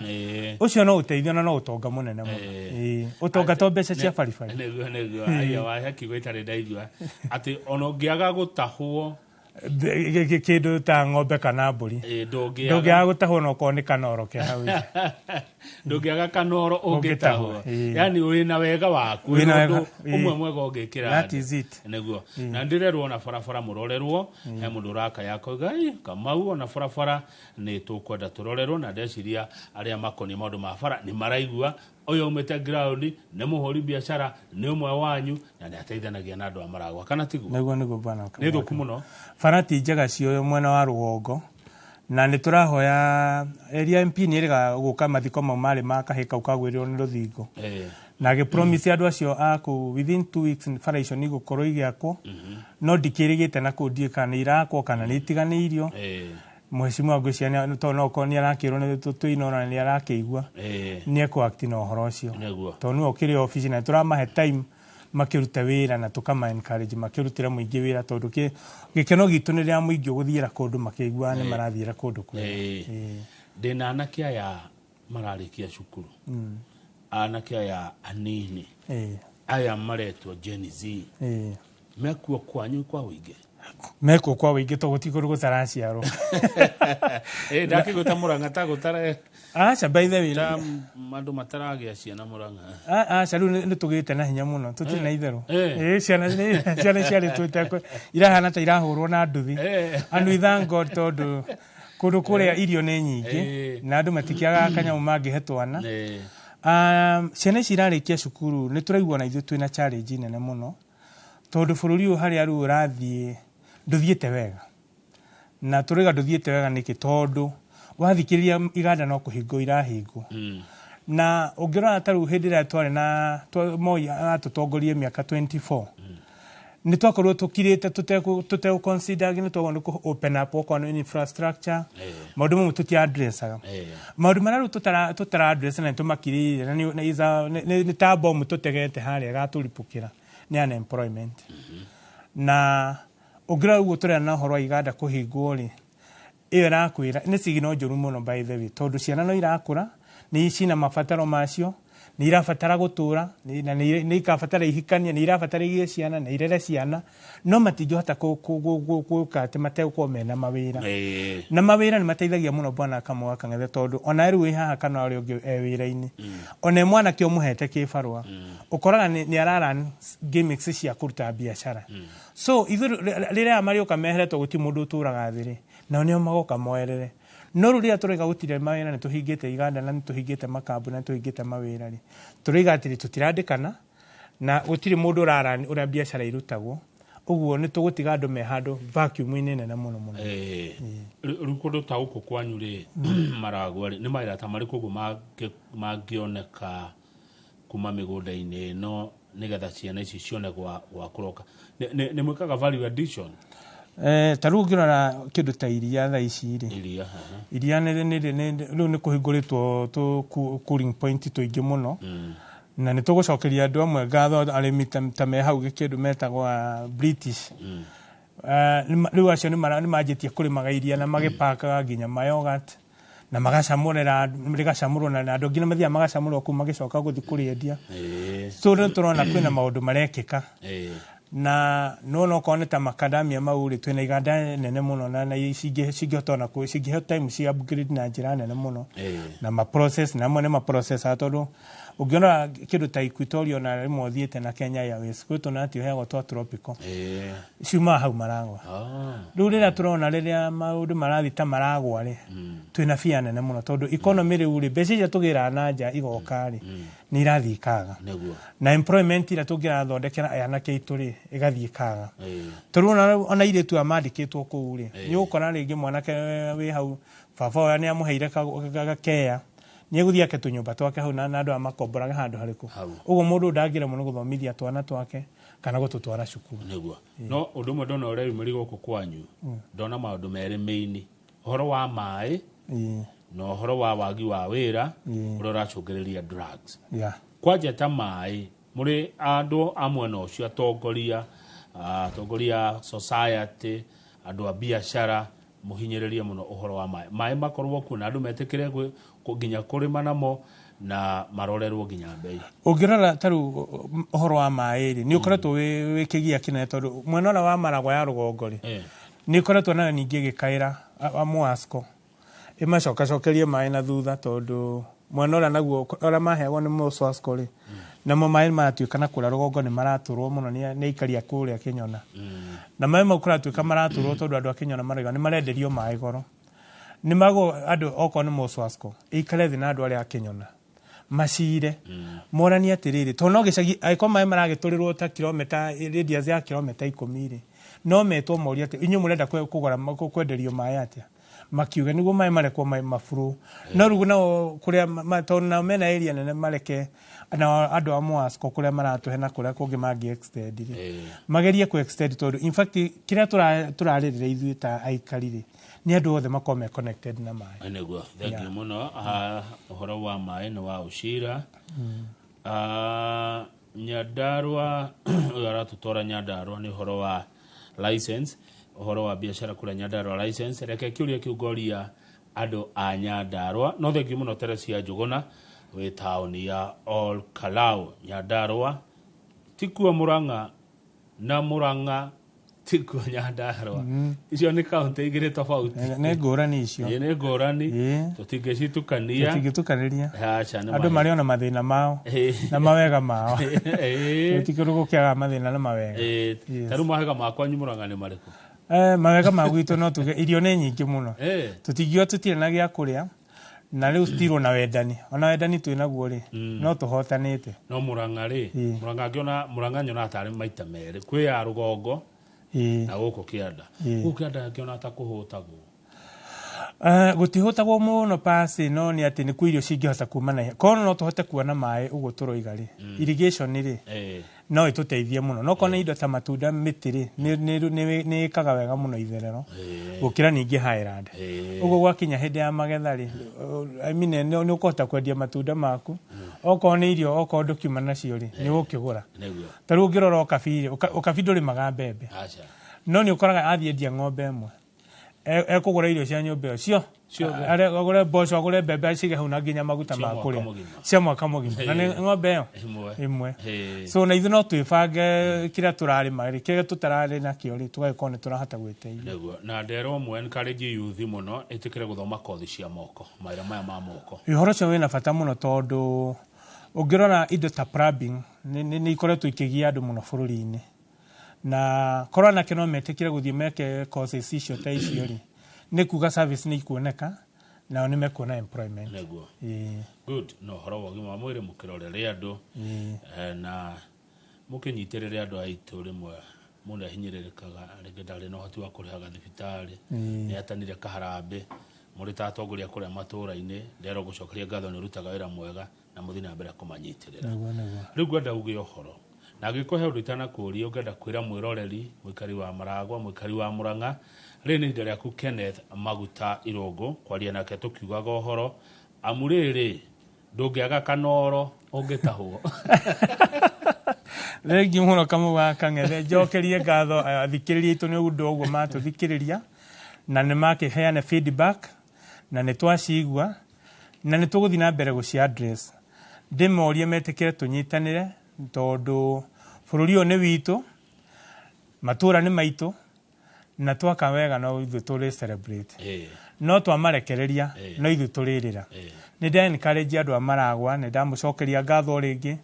Ũcio no ũteithio na no ũtonga mũnene mũno. Ũtonga to mbeca cia baribari. Nĩguo aya wahe kiugo itarĩ ndaigua atĩ ona ũngĩaga gũtahwo Kĩndũ ta ng'ombe kana mbũri, ndũngĩaga ndũngĩaga gũtahwo no okorwo nĩ kanoro ke hau nja. Ndũngĩaga kanoro ũngĩtahwo. Ũngĩtahwo. Yani wĩna wega waku, Wĩna wĩna wega, ũndũ ũmwe mwega ũngĩkĩra That andũ. is it. Nĩguo na ndĩrerwo ona barabara mũrorerwo. He mũndũ ũrakaya akauga, "Ĩ, Kamau, ona barabara nĩ tũkwenda tũrorerwo," na ndeciria arĩa makoniĩ maũndũ ma bara nĩ maraigua. Ũyũ aumĩte ground, nĩ mũhũri biacara, nĩ ũmwe wanyu na nĩ ateithanagia na andũ a Maragwa, kana tiguo? Nĩguo bwana. Nĩ thũku mũno. Bara ti njega cio mwena wa rũgongo, na nĩ tũrahoya area MP nĩ ĩrĩga gũka mathiko mau marĩ ma kahĩ kau kagwĩrĩrwo nĩ rũthingo, na agĩ promise andũ acio a kũu within 2 weeks bara icio nĩ igũkorwo igĩakwo, no ndikĩrĩgĩte na kũu, ndiũĩ kana nĩ irakwo kana nĩ itiganĩirio. Mheshimiwa ngwĩciria tondũ no okorwo nĩ arakĩrwo nĩ tũinora nĩ arakĩigua, nĩ ekũ act na ũhoro ũcio, tondũ nĩwe ũkĩrĩ obici, na tũramahe time makĩrute wĩra na tũkama encourage makĩrutĩre mũingĩ wĩra, tondũ gĩkeno gitũ nĩ rĩrĩa mũingĩ ũgũthiĩra kũndũ makĩiguaga nĩ marathiĩra kũndũ kwega. Ndĩna anake aya mararĩkia cukuru, anake aya anini, aya maretwo Gen Z, mekuo kwanyu kwa ũingĩ? Mekuo kwa ũingĩ tondũ gũtirĩ kũndũ gũtaraciarwo. Ndakĩgwĩta Mũrang'a ta gũtare Aca, by the way, ta andũ mataragĩa ciana Mũrang'a. Aca, rĩu nĩ tũgĩte na hinya mũno, tũtirĩ na itherũ. Ciana ciarĩtwo irahana ta irahũrwo na nduthi. And we thank God tondũ kũndũ kũrĩa irio nĩ nyingĩ na andũ matikĩagaga kanyamũ mangĩhe twana. Ciana ici irarĩkia cukuru, nĩ tũraigua na ithuĩ twĩna challenge nene mũno, tondũ bũrũri ũyũ harĩa rĩu ũrathiĩ ndũthiĩte wega. Na tũrauga ndũthiĩte wega nĩkĩ? Tondũ wathikĩrĩria iganda no kũhingwo irahingwo, na ũngĩrora ta rĩu hĩndĩ ĩrĩa twarĩ na Moi atũtongorie mĩaka 24, nĩ twakorirwo tũkirĩte tũtegũ consider nĩ twagwo nĩ kũ open up okorwo nĩ infrastructure, maũndũ mamwe tũtia addressaga, maũndũ marĩa rĩu tũtara address na nĩ tũmakirĩire na nĩ ta bomu tũtegete harĩa gatũripũkĩra nĩ unemployment. Na ũngĩrora ũguo tũrĩa na ũhoro wa iganda kũhingwo rĩ, ĩyo ĩrakwĩra nĩ signal njũru mũno, by the way, tondũ ciana no irakũra Nĩ cina mabataro macio, nĩ irabatara gũtũra na nĩ ikabatara ihikanie, nĩ irabatara igĩe ciana na irere ciana, no matingĩhota gwĩka atĩ mategũkorwo mena mawĩra. Na mawĩra nĩ mateithagia mũno, bwana Kamau wa Kang'ethe, tondũ ona rĩu wĩ haha kana ũrĩa ũngĩ e wĩra-inĩ, ona e mwanake ũmũhete kĩbarũa, ũkoraga nĩ ararun gimmicks cia kũruta biacara. So ithuĩ rĩrĩa aya marĩũka meheretwo, gũtirĩ mũndũ ũtũraga thĩ rĩ, nao nĩo magoka moerere. No rĩu rĩrĩa tũraiga gũtirĩ mawĩra, nĩ tũhingĩte iganda na nĩ tũhingĩte makambuni na nĩ tũhingĩte mawĩra rĩ, tũraiga atĩrĩ, tũtirandĩkana na gũtirĩ mũndũ ũrarani ũrĩa biacara irutagwo. Ũguo nĩ tũgũtiga andũ me handũ vacuum-inĩ nene mũno mũno. Rĩu kũndũ ta gũkũ kwanyu rĩ, Maragwa rĩ, nĩ mawĩra ta marĩkũ ũguo mangĩoneka kuma mĩgũnda-inĩ ĩno nĩgetha ciana ici cione gwa kũroka? Nĩ mwĩkaga value addition? Ta rĩu ũngĩrora kĩndũ ta iria thaa ici rĩ, Iria, aha. Iria rĩu nĩ kũhingũrĩtwo tũ cooling point tũingĩ mũno, na nĩ tũgũcokeria andũ amwe ngatho, arĩmi ta me hau kĩndũ metagwo British. Rĩu acio nĩ manjĩtie kũrĩmaga iria na magĩpakaga nginya mayogurt na magacamũrĩra, rĩgacamũrwo na andũ nginya mathiaga magacamũrwo kũu magĩcoka gũthiĩ kũrĩendia. So rĩu tũrona kwĩna maũndũ marekĩka. Na no okorwo nĩ ta macadamia mau rĩ, twĩna iganda nene mũno na cingĩhota ona cingĩheo time ci upgrade na njĩra nene mũno na ma process, na amwe nĩ ma processaga, tondũ ũngĩona kĩndũ ta Equatorial na rĩmwe ũthiĩte na Kenya Airways, gwĩ tũnati ũheagwo twa tropical, ciumaga hau Maragwa. Rĩu rĩrĩa tũrona rĩrĩa maũndũ marathiĩ ta Maragwa rĩ, twĩna bia nene mũno, tondũ economy rĩu rĩ, mbeca iria tũgĩraga na nja igoka rĩ, nĩ irathiĩ ikaga, na employment ĩrĩa tũngĩrathondekera anake aitũ rĩ, ĩgathiĩ ikaga. Tondũ ona airĩtu aya mandĩkĩtwo kũu rĩ, nĩ ũgũkora rĩngĩ mwanake wĩ hau, baba ũrĩa nĩ amũheire gakeya, nĩ egũthiĩ ake tũnyũmba twake hau na andũ aya makomboraga handũ harĩkũ. Hau. Ũguo mũndũ ndangĩremwo nĩ gũthomithia twana twake kana gũtũtwara cukuru. Nĩguo. No ũndũ ũmwe ndona ũreyumĩria gũkũ kwanyu, ndona maũndũ merĩ main, ũhoro wa maĩ na ũhoro wa wagi wa wĩra ũrĩa ũracũngĩrĩria drugs. Kwanja ta maĩ, mũrĩ andũ a mwena ũcio, atongoria, atongoria a society, andũ a biacara, mũhinyĩrĩrie mũno ũhoro wa maĩ. Maĩ makorwo kuo na andũ metĩkĩre nginya kũrĩma namo na marorerwo nginya mbei. Ũngĩrora ta rĩu ũhoro wa maĩ rĩ, nĩ ũkoretwo wĩ kĩgia kĩnene, tondũ mwena ũrĩa wa Maragwa ya rũgongo rĩ, nĩ ĩkoretwo nayo ningĩ ĩgĩkaĩra a Mwasco ĩmacokacokerie maĩ na thutha, tondũ mwena ũrĩa naguo ũrĩa maheagwo nĩ Moswasco rĩ, namo maĩ maratuĩka na kũrĩa rũgongo nĩ maratũrwo mũno nĩ aikari a kũrĩa Kĩnyona. Na maĩ mau kũratuĩka maratũrwo tondũ andũ a Kĩnyona marauga nĩ marenderio maĩ goro. Nĩ mago andũ, okorwo nĩ Moswasco, ĩikare thĩ na andũ arĩa a Kĩnyona, macire, moranie atĩrĩrĩ, tondũ no gĩcagi angĩkorwo maĩ maragĩtũrĩrwo ta kilomita, radius ya kilomita 10 rĩ, no metwo morie atĩ inyuĩ mũrenda kũgũra kwenderio maĩ atĩa, makiuge nĩguo maĩ marekwo maburu. No rĩu nao kũrĩa tondũ nao mena area nene, mareke na andũ a Mwasco kũrĩa maratũhe na kũrĩa kũngĩ mangĩ extend rĩ, magerie ku extend, tondũ in fact kĩrĩa tũrarĩrĩra ithuĩ ta aikari rĩ, nĩ andũ othe makorwo me connected na maĩ. Nĩguo, thengiũ mũno. Ũhoro wa maĩ nĩ wa ũcira. Nyandarua, ũyũ aratũtwara Nyandarua nĩ ũhoro wa license, ũhoro wa biacara kũrĩa Nyandarua license. Reke kĩũria kĩu ngoria andũ a Nyandarua. No thengiũ mũno Teresia Njũgũna wĩ taũni ya Ol Kalou. Nyandarua tikuo Murang'a na Murang'a tikuo Nyandarua, icio nĩ kaũntĩ igĩrĩ tofauti. Nĩ ngũrani icio. Ĩĩ, nĩ ngũrani. Tũtingĩcitukania. Tũtingĩtukanĩria. Aca, nĩ andũ marĩ ona mathĩna mao na mawega mao. Gũtikĩrĩ gũkĩaga mathĩna na mawega. Ta rĩu mawega ma kwanyu Murang'a nĩ marĩkũ? Mawega ma gwitũ no tuge irio nĩ nyingĩ mũno. Tũtingiuga tũtirĩ na gĩa kũrĩa, na rĩu still na wendani, ona wendani twĩ naguo rĩ, no tũhotanĩte. No Murang'a rĩ, Murang'a ngĩona, Murang'a nyonaga tarĩ maita merĩ, kwĩ ya rũgongo na gũkũ kĩanda. Gũkũ kĩanda ngĩona ta kũhũtagwo. Gũtihũtagwo mũno pasi, no nĩ atĩ nĩ kwĩ irio cingĩhota kuma na ihenya. Korwo no tũhote kuona maĩ ũguo tũroiga rĩ, irrigation rĩ, no ĩtũteithie mũno. No korwo nĩ indo ta matunda, mĩtĩ rĩ, nĩ ĩkaga wega mũno itherero gũkĩra ningĩ highland. Ũguo gwakinya hĩndĩ ya magetha rĩ, I mean, nĩ ũkũhota kwendia matunda maku. Okorwo nĩ irio, okorwo ndũkiuma nacio rĩ, nĩ ũgũkĩgũra. Ta rĩu ũngĩrora ũkabi rĩ, ũkabi ndũrĩmaga mbembe. Aca. No nĩ ũkoraga athiĩ endia ng'ombe ĩmwe. Ekũgũra irio cia nyũmba ĩyo cio. Ciothe. Agũre mboco, agũre mbembe, acige hau na nginya maguta Cia ma mwaka kũrĩa mũgima. Cia mwaka mũgima, na nĩ ng'ombe ĩyo Ĩmwe. Ĩmwe. Ĩĩ. So na ithuĩ no twĩbange kĩrĩa tũrarĩma rĩ, kĩrĩa tũtararĩ nakĩo rĩ, tũgagĩkorwo nĩ tũrahota gwĩteithia. Nĩguo na nderwo mwe encourage youth mũno ĩtĩkĩre gũthoma kothi cia moko, mawĩra maya ma moko. Ũhoro ũcio wĩna bata mũno, tondũ ũngĩrora indo ta plumbing nĩ ikoretwo ikĩgia andũ mũno bũrũri-inĩ, na korwo anake no metĩkĩre gũthiĩ meke courses icio ta icio rĩ, nĩ kuga service nĩ ikuoneka, nao nĩ mekuona employment. Nĩguo. Ĩĩ. Good. Na ũhoro wa ũgima wa mwĩrĩ, mũkĩrorere andũ na mũkĩnyitĩrĩre andũ aitũ. Rĩmwe mũndũ ahinyĩrĩrĩkaga, rĩngĩ ndarĩ na ũhoti wa kũrĩhaga thibitarĩ, nĩ atanire kaharambĩ. Mũrĩ ta atongoria kũrĩa matũũra-inĩ, nderwo gũcokeria ngatho, nĩ ũrutaga wĩra mwega na mũthiĩ na mbere kũmanyitĩrĩra. Nĩguo. Rĩu ngwenda uge ũhoro, na angĩkorwo he ũndũ itanakũria ũngĩenda kwĩra mwĩroreri, mũikari wa Maragwa, mũikari wa Mũrang'a, rĩrĩ nĩ ihinda rĩaku. Kenneth Maguta Irũngũ kwaria nake tũkiugaga ũhoro, amu rĩrĩ ndũngĩaga kanoro ũngĩtahwo. Thengiũ mũno, Kamau wa Kang'ethe. Njokerie ngatho athikĩrĩria aitũ nĩ ũndũ ũguo matũthikĩrĩria na nĩ makĩheana feedback, na nĩ twacigua na nĩ tũgũthiĩ na mbere gũci address. Ndĩmorie metĩkĩre tũnyitanĩre, tondũ bũrũri ũyũ nĩ witũ, matũra nĩ maitũ, na twaka wega no ithuĩ tũrĩ celebrate. No twamarekereria no ithuĩ tũrĩrĩra. Nĩ nda encourage andũ a Maragwa, nĩ ndamũcokeria ngatho rĩngĩ,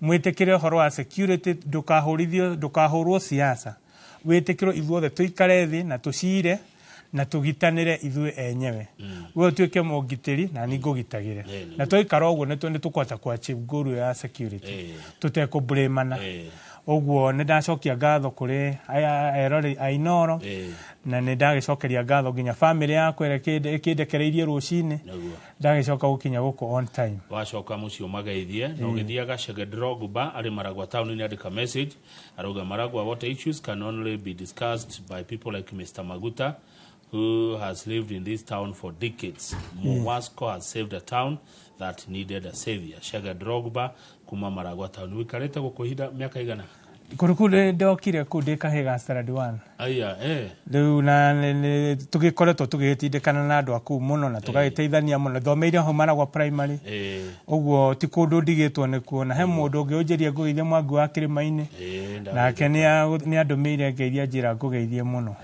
mwĩtĩkĩre ũhoro wa security, ndũkahũrithio, ndũkahũrwo siasa, wĩtĩkĩrwo ithuothe tũikare thĩ na tũcire na tũgitanĩre ithuĩ enyewe. We ũtuĩke mũngitĩri na niĩ ngũgitagĩre. Na twaikara ũguo nĩ tũkũhota kũ achieve goal ya security tũtekũblamana. Ũguo nĩ ndacokia ngatho kũrĩ aya eroreri a Inoro, na nĩ ndagĩcokeria ngatho nginya family yakwa ĩrĩa ĩkĩndekereirie rũcinĩ, ndagĩcoka gũkinya gũkũ on time. Wacoka mũciĩ ũmageithie. Na ũgĩthiaga, Shege Drogba arĩ Maragwa town nĩ andĩka message, arauga, "Maragwa water issues can only be discussed by people like Mr. Maguta, who has lived in this town for decades. Muwasco has saved a town that needed a savior." Shege Drogba kuma Maragwa town. Wikarĩte gũkũ ihinda mĩaka igana? Kũrĩ kũu ndokire kũu ndĩ kahĩĩ ga standard one. Aya, eh. Rĩu na tũgĩkoretwo tũgĩtindĩkana na andũ a kũu mũno na tũgagĩteithania mũno. Thomeire hau Maragwa Primary. Ũguo ti kũndũ ndigĩtwo nĩ kuona he mũndũ ũngĩ ũnjĩrie ngũgeithie, Mwangi wa Kĩrĩma-inĩ. Nake nĩ andũmĩire ngeithia, njĩra ngũgeithie mũno.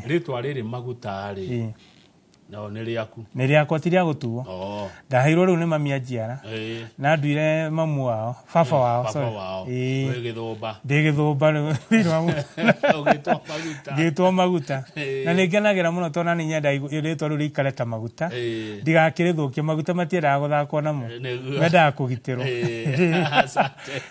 Rĩtwa rĩrĩ Maguta rĩ, nao nĩ rĩaku? Nĩ rĩakwa, ti rĩa gũtuo. Ndaheirwo rĩu nĩ mami anjiara, na nduire mamu wao, baba wao. Baba Sorry. wao. Ĩĩ. Wĩ gĩthũmba. Ndĩ gĩthũmba rĩu thĩinĩ wa Ũgĩtwo Maguta. Ngĩtwo Maguta. Na nĩ ngenagĩra mũno, tondũ nani nyenda rĩtwa rĩu rĩikare ta maguta, ndigakĩrĩthũkie. Maguta matiendaga gũthakwo namo, mendaga kũgitĩrwo. Asante.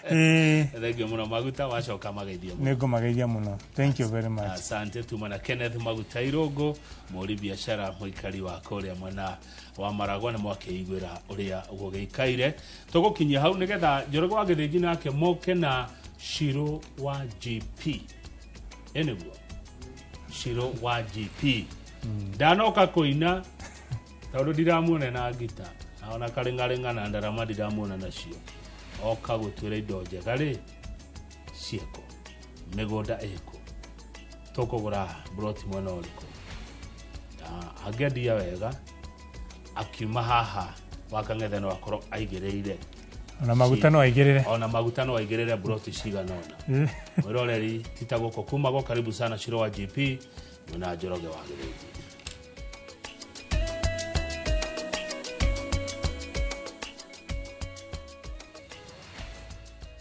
Thengiũ mũno, Maguta. Wacoka mageithio mũno. Nĩ ngũmageithia mũno. Thank you very much. Asante. Tuma na Kenneth Maguta Irũngũ, mũri biacara, mũikari wa kũrĩa mwena wa Maragwa. Nĩ mwakĩiguĩra ũrĩa gũgĩikaire. Tũgũkinyia hau nĩgetha Njoroge wa Gĩthĩnji nake moke na Shiro wa GP. Ĩ nĩguo Shiro wa GP ndanoka kũina, tondũ ndiramuona na ngita ona karĩng'arĩng'a na ndarama, ndiramuona nacio. Oka gũtwĩra indo njega rĩ ciĩkũ, mĩgũnda ĩkũ, tũkũgũra broti mwena ũrĩkũ, na angĩendia wega akiuma haha Wakang'ethe no akorwo aigĩrĩire. Ona maguta no aigĩrĩre. Ona maguta no aigĩrĩre broti cigana ũna. Mwĩroreri, tita gũkũ kuma go. Karibu sana Shiro wa GP mwena Njoroge wa Gĩthĩnji.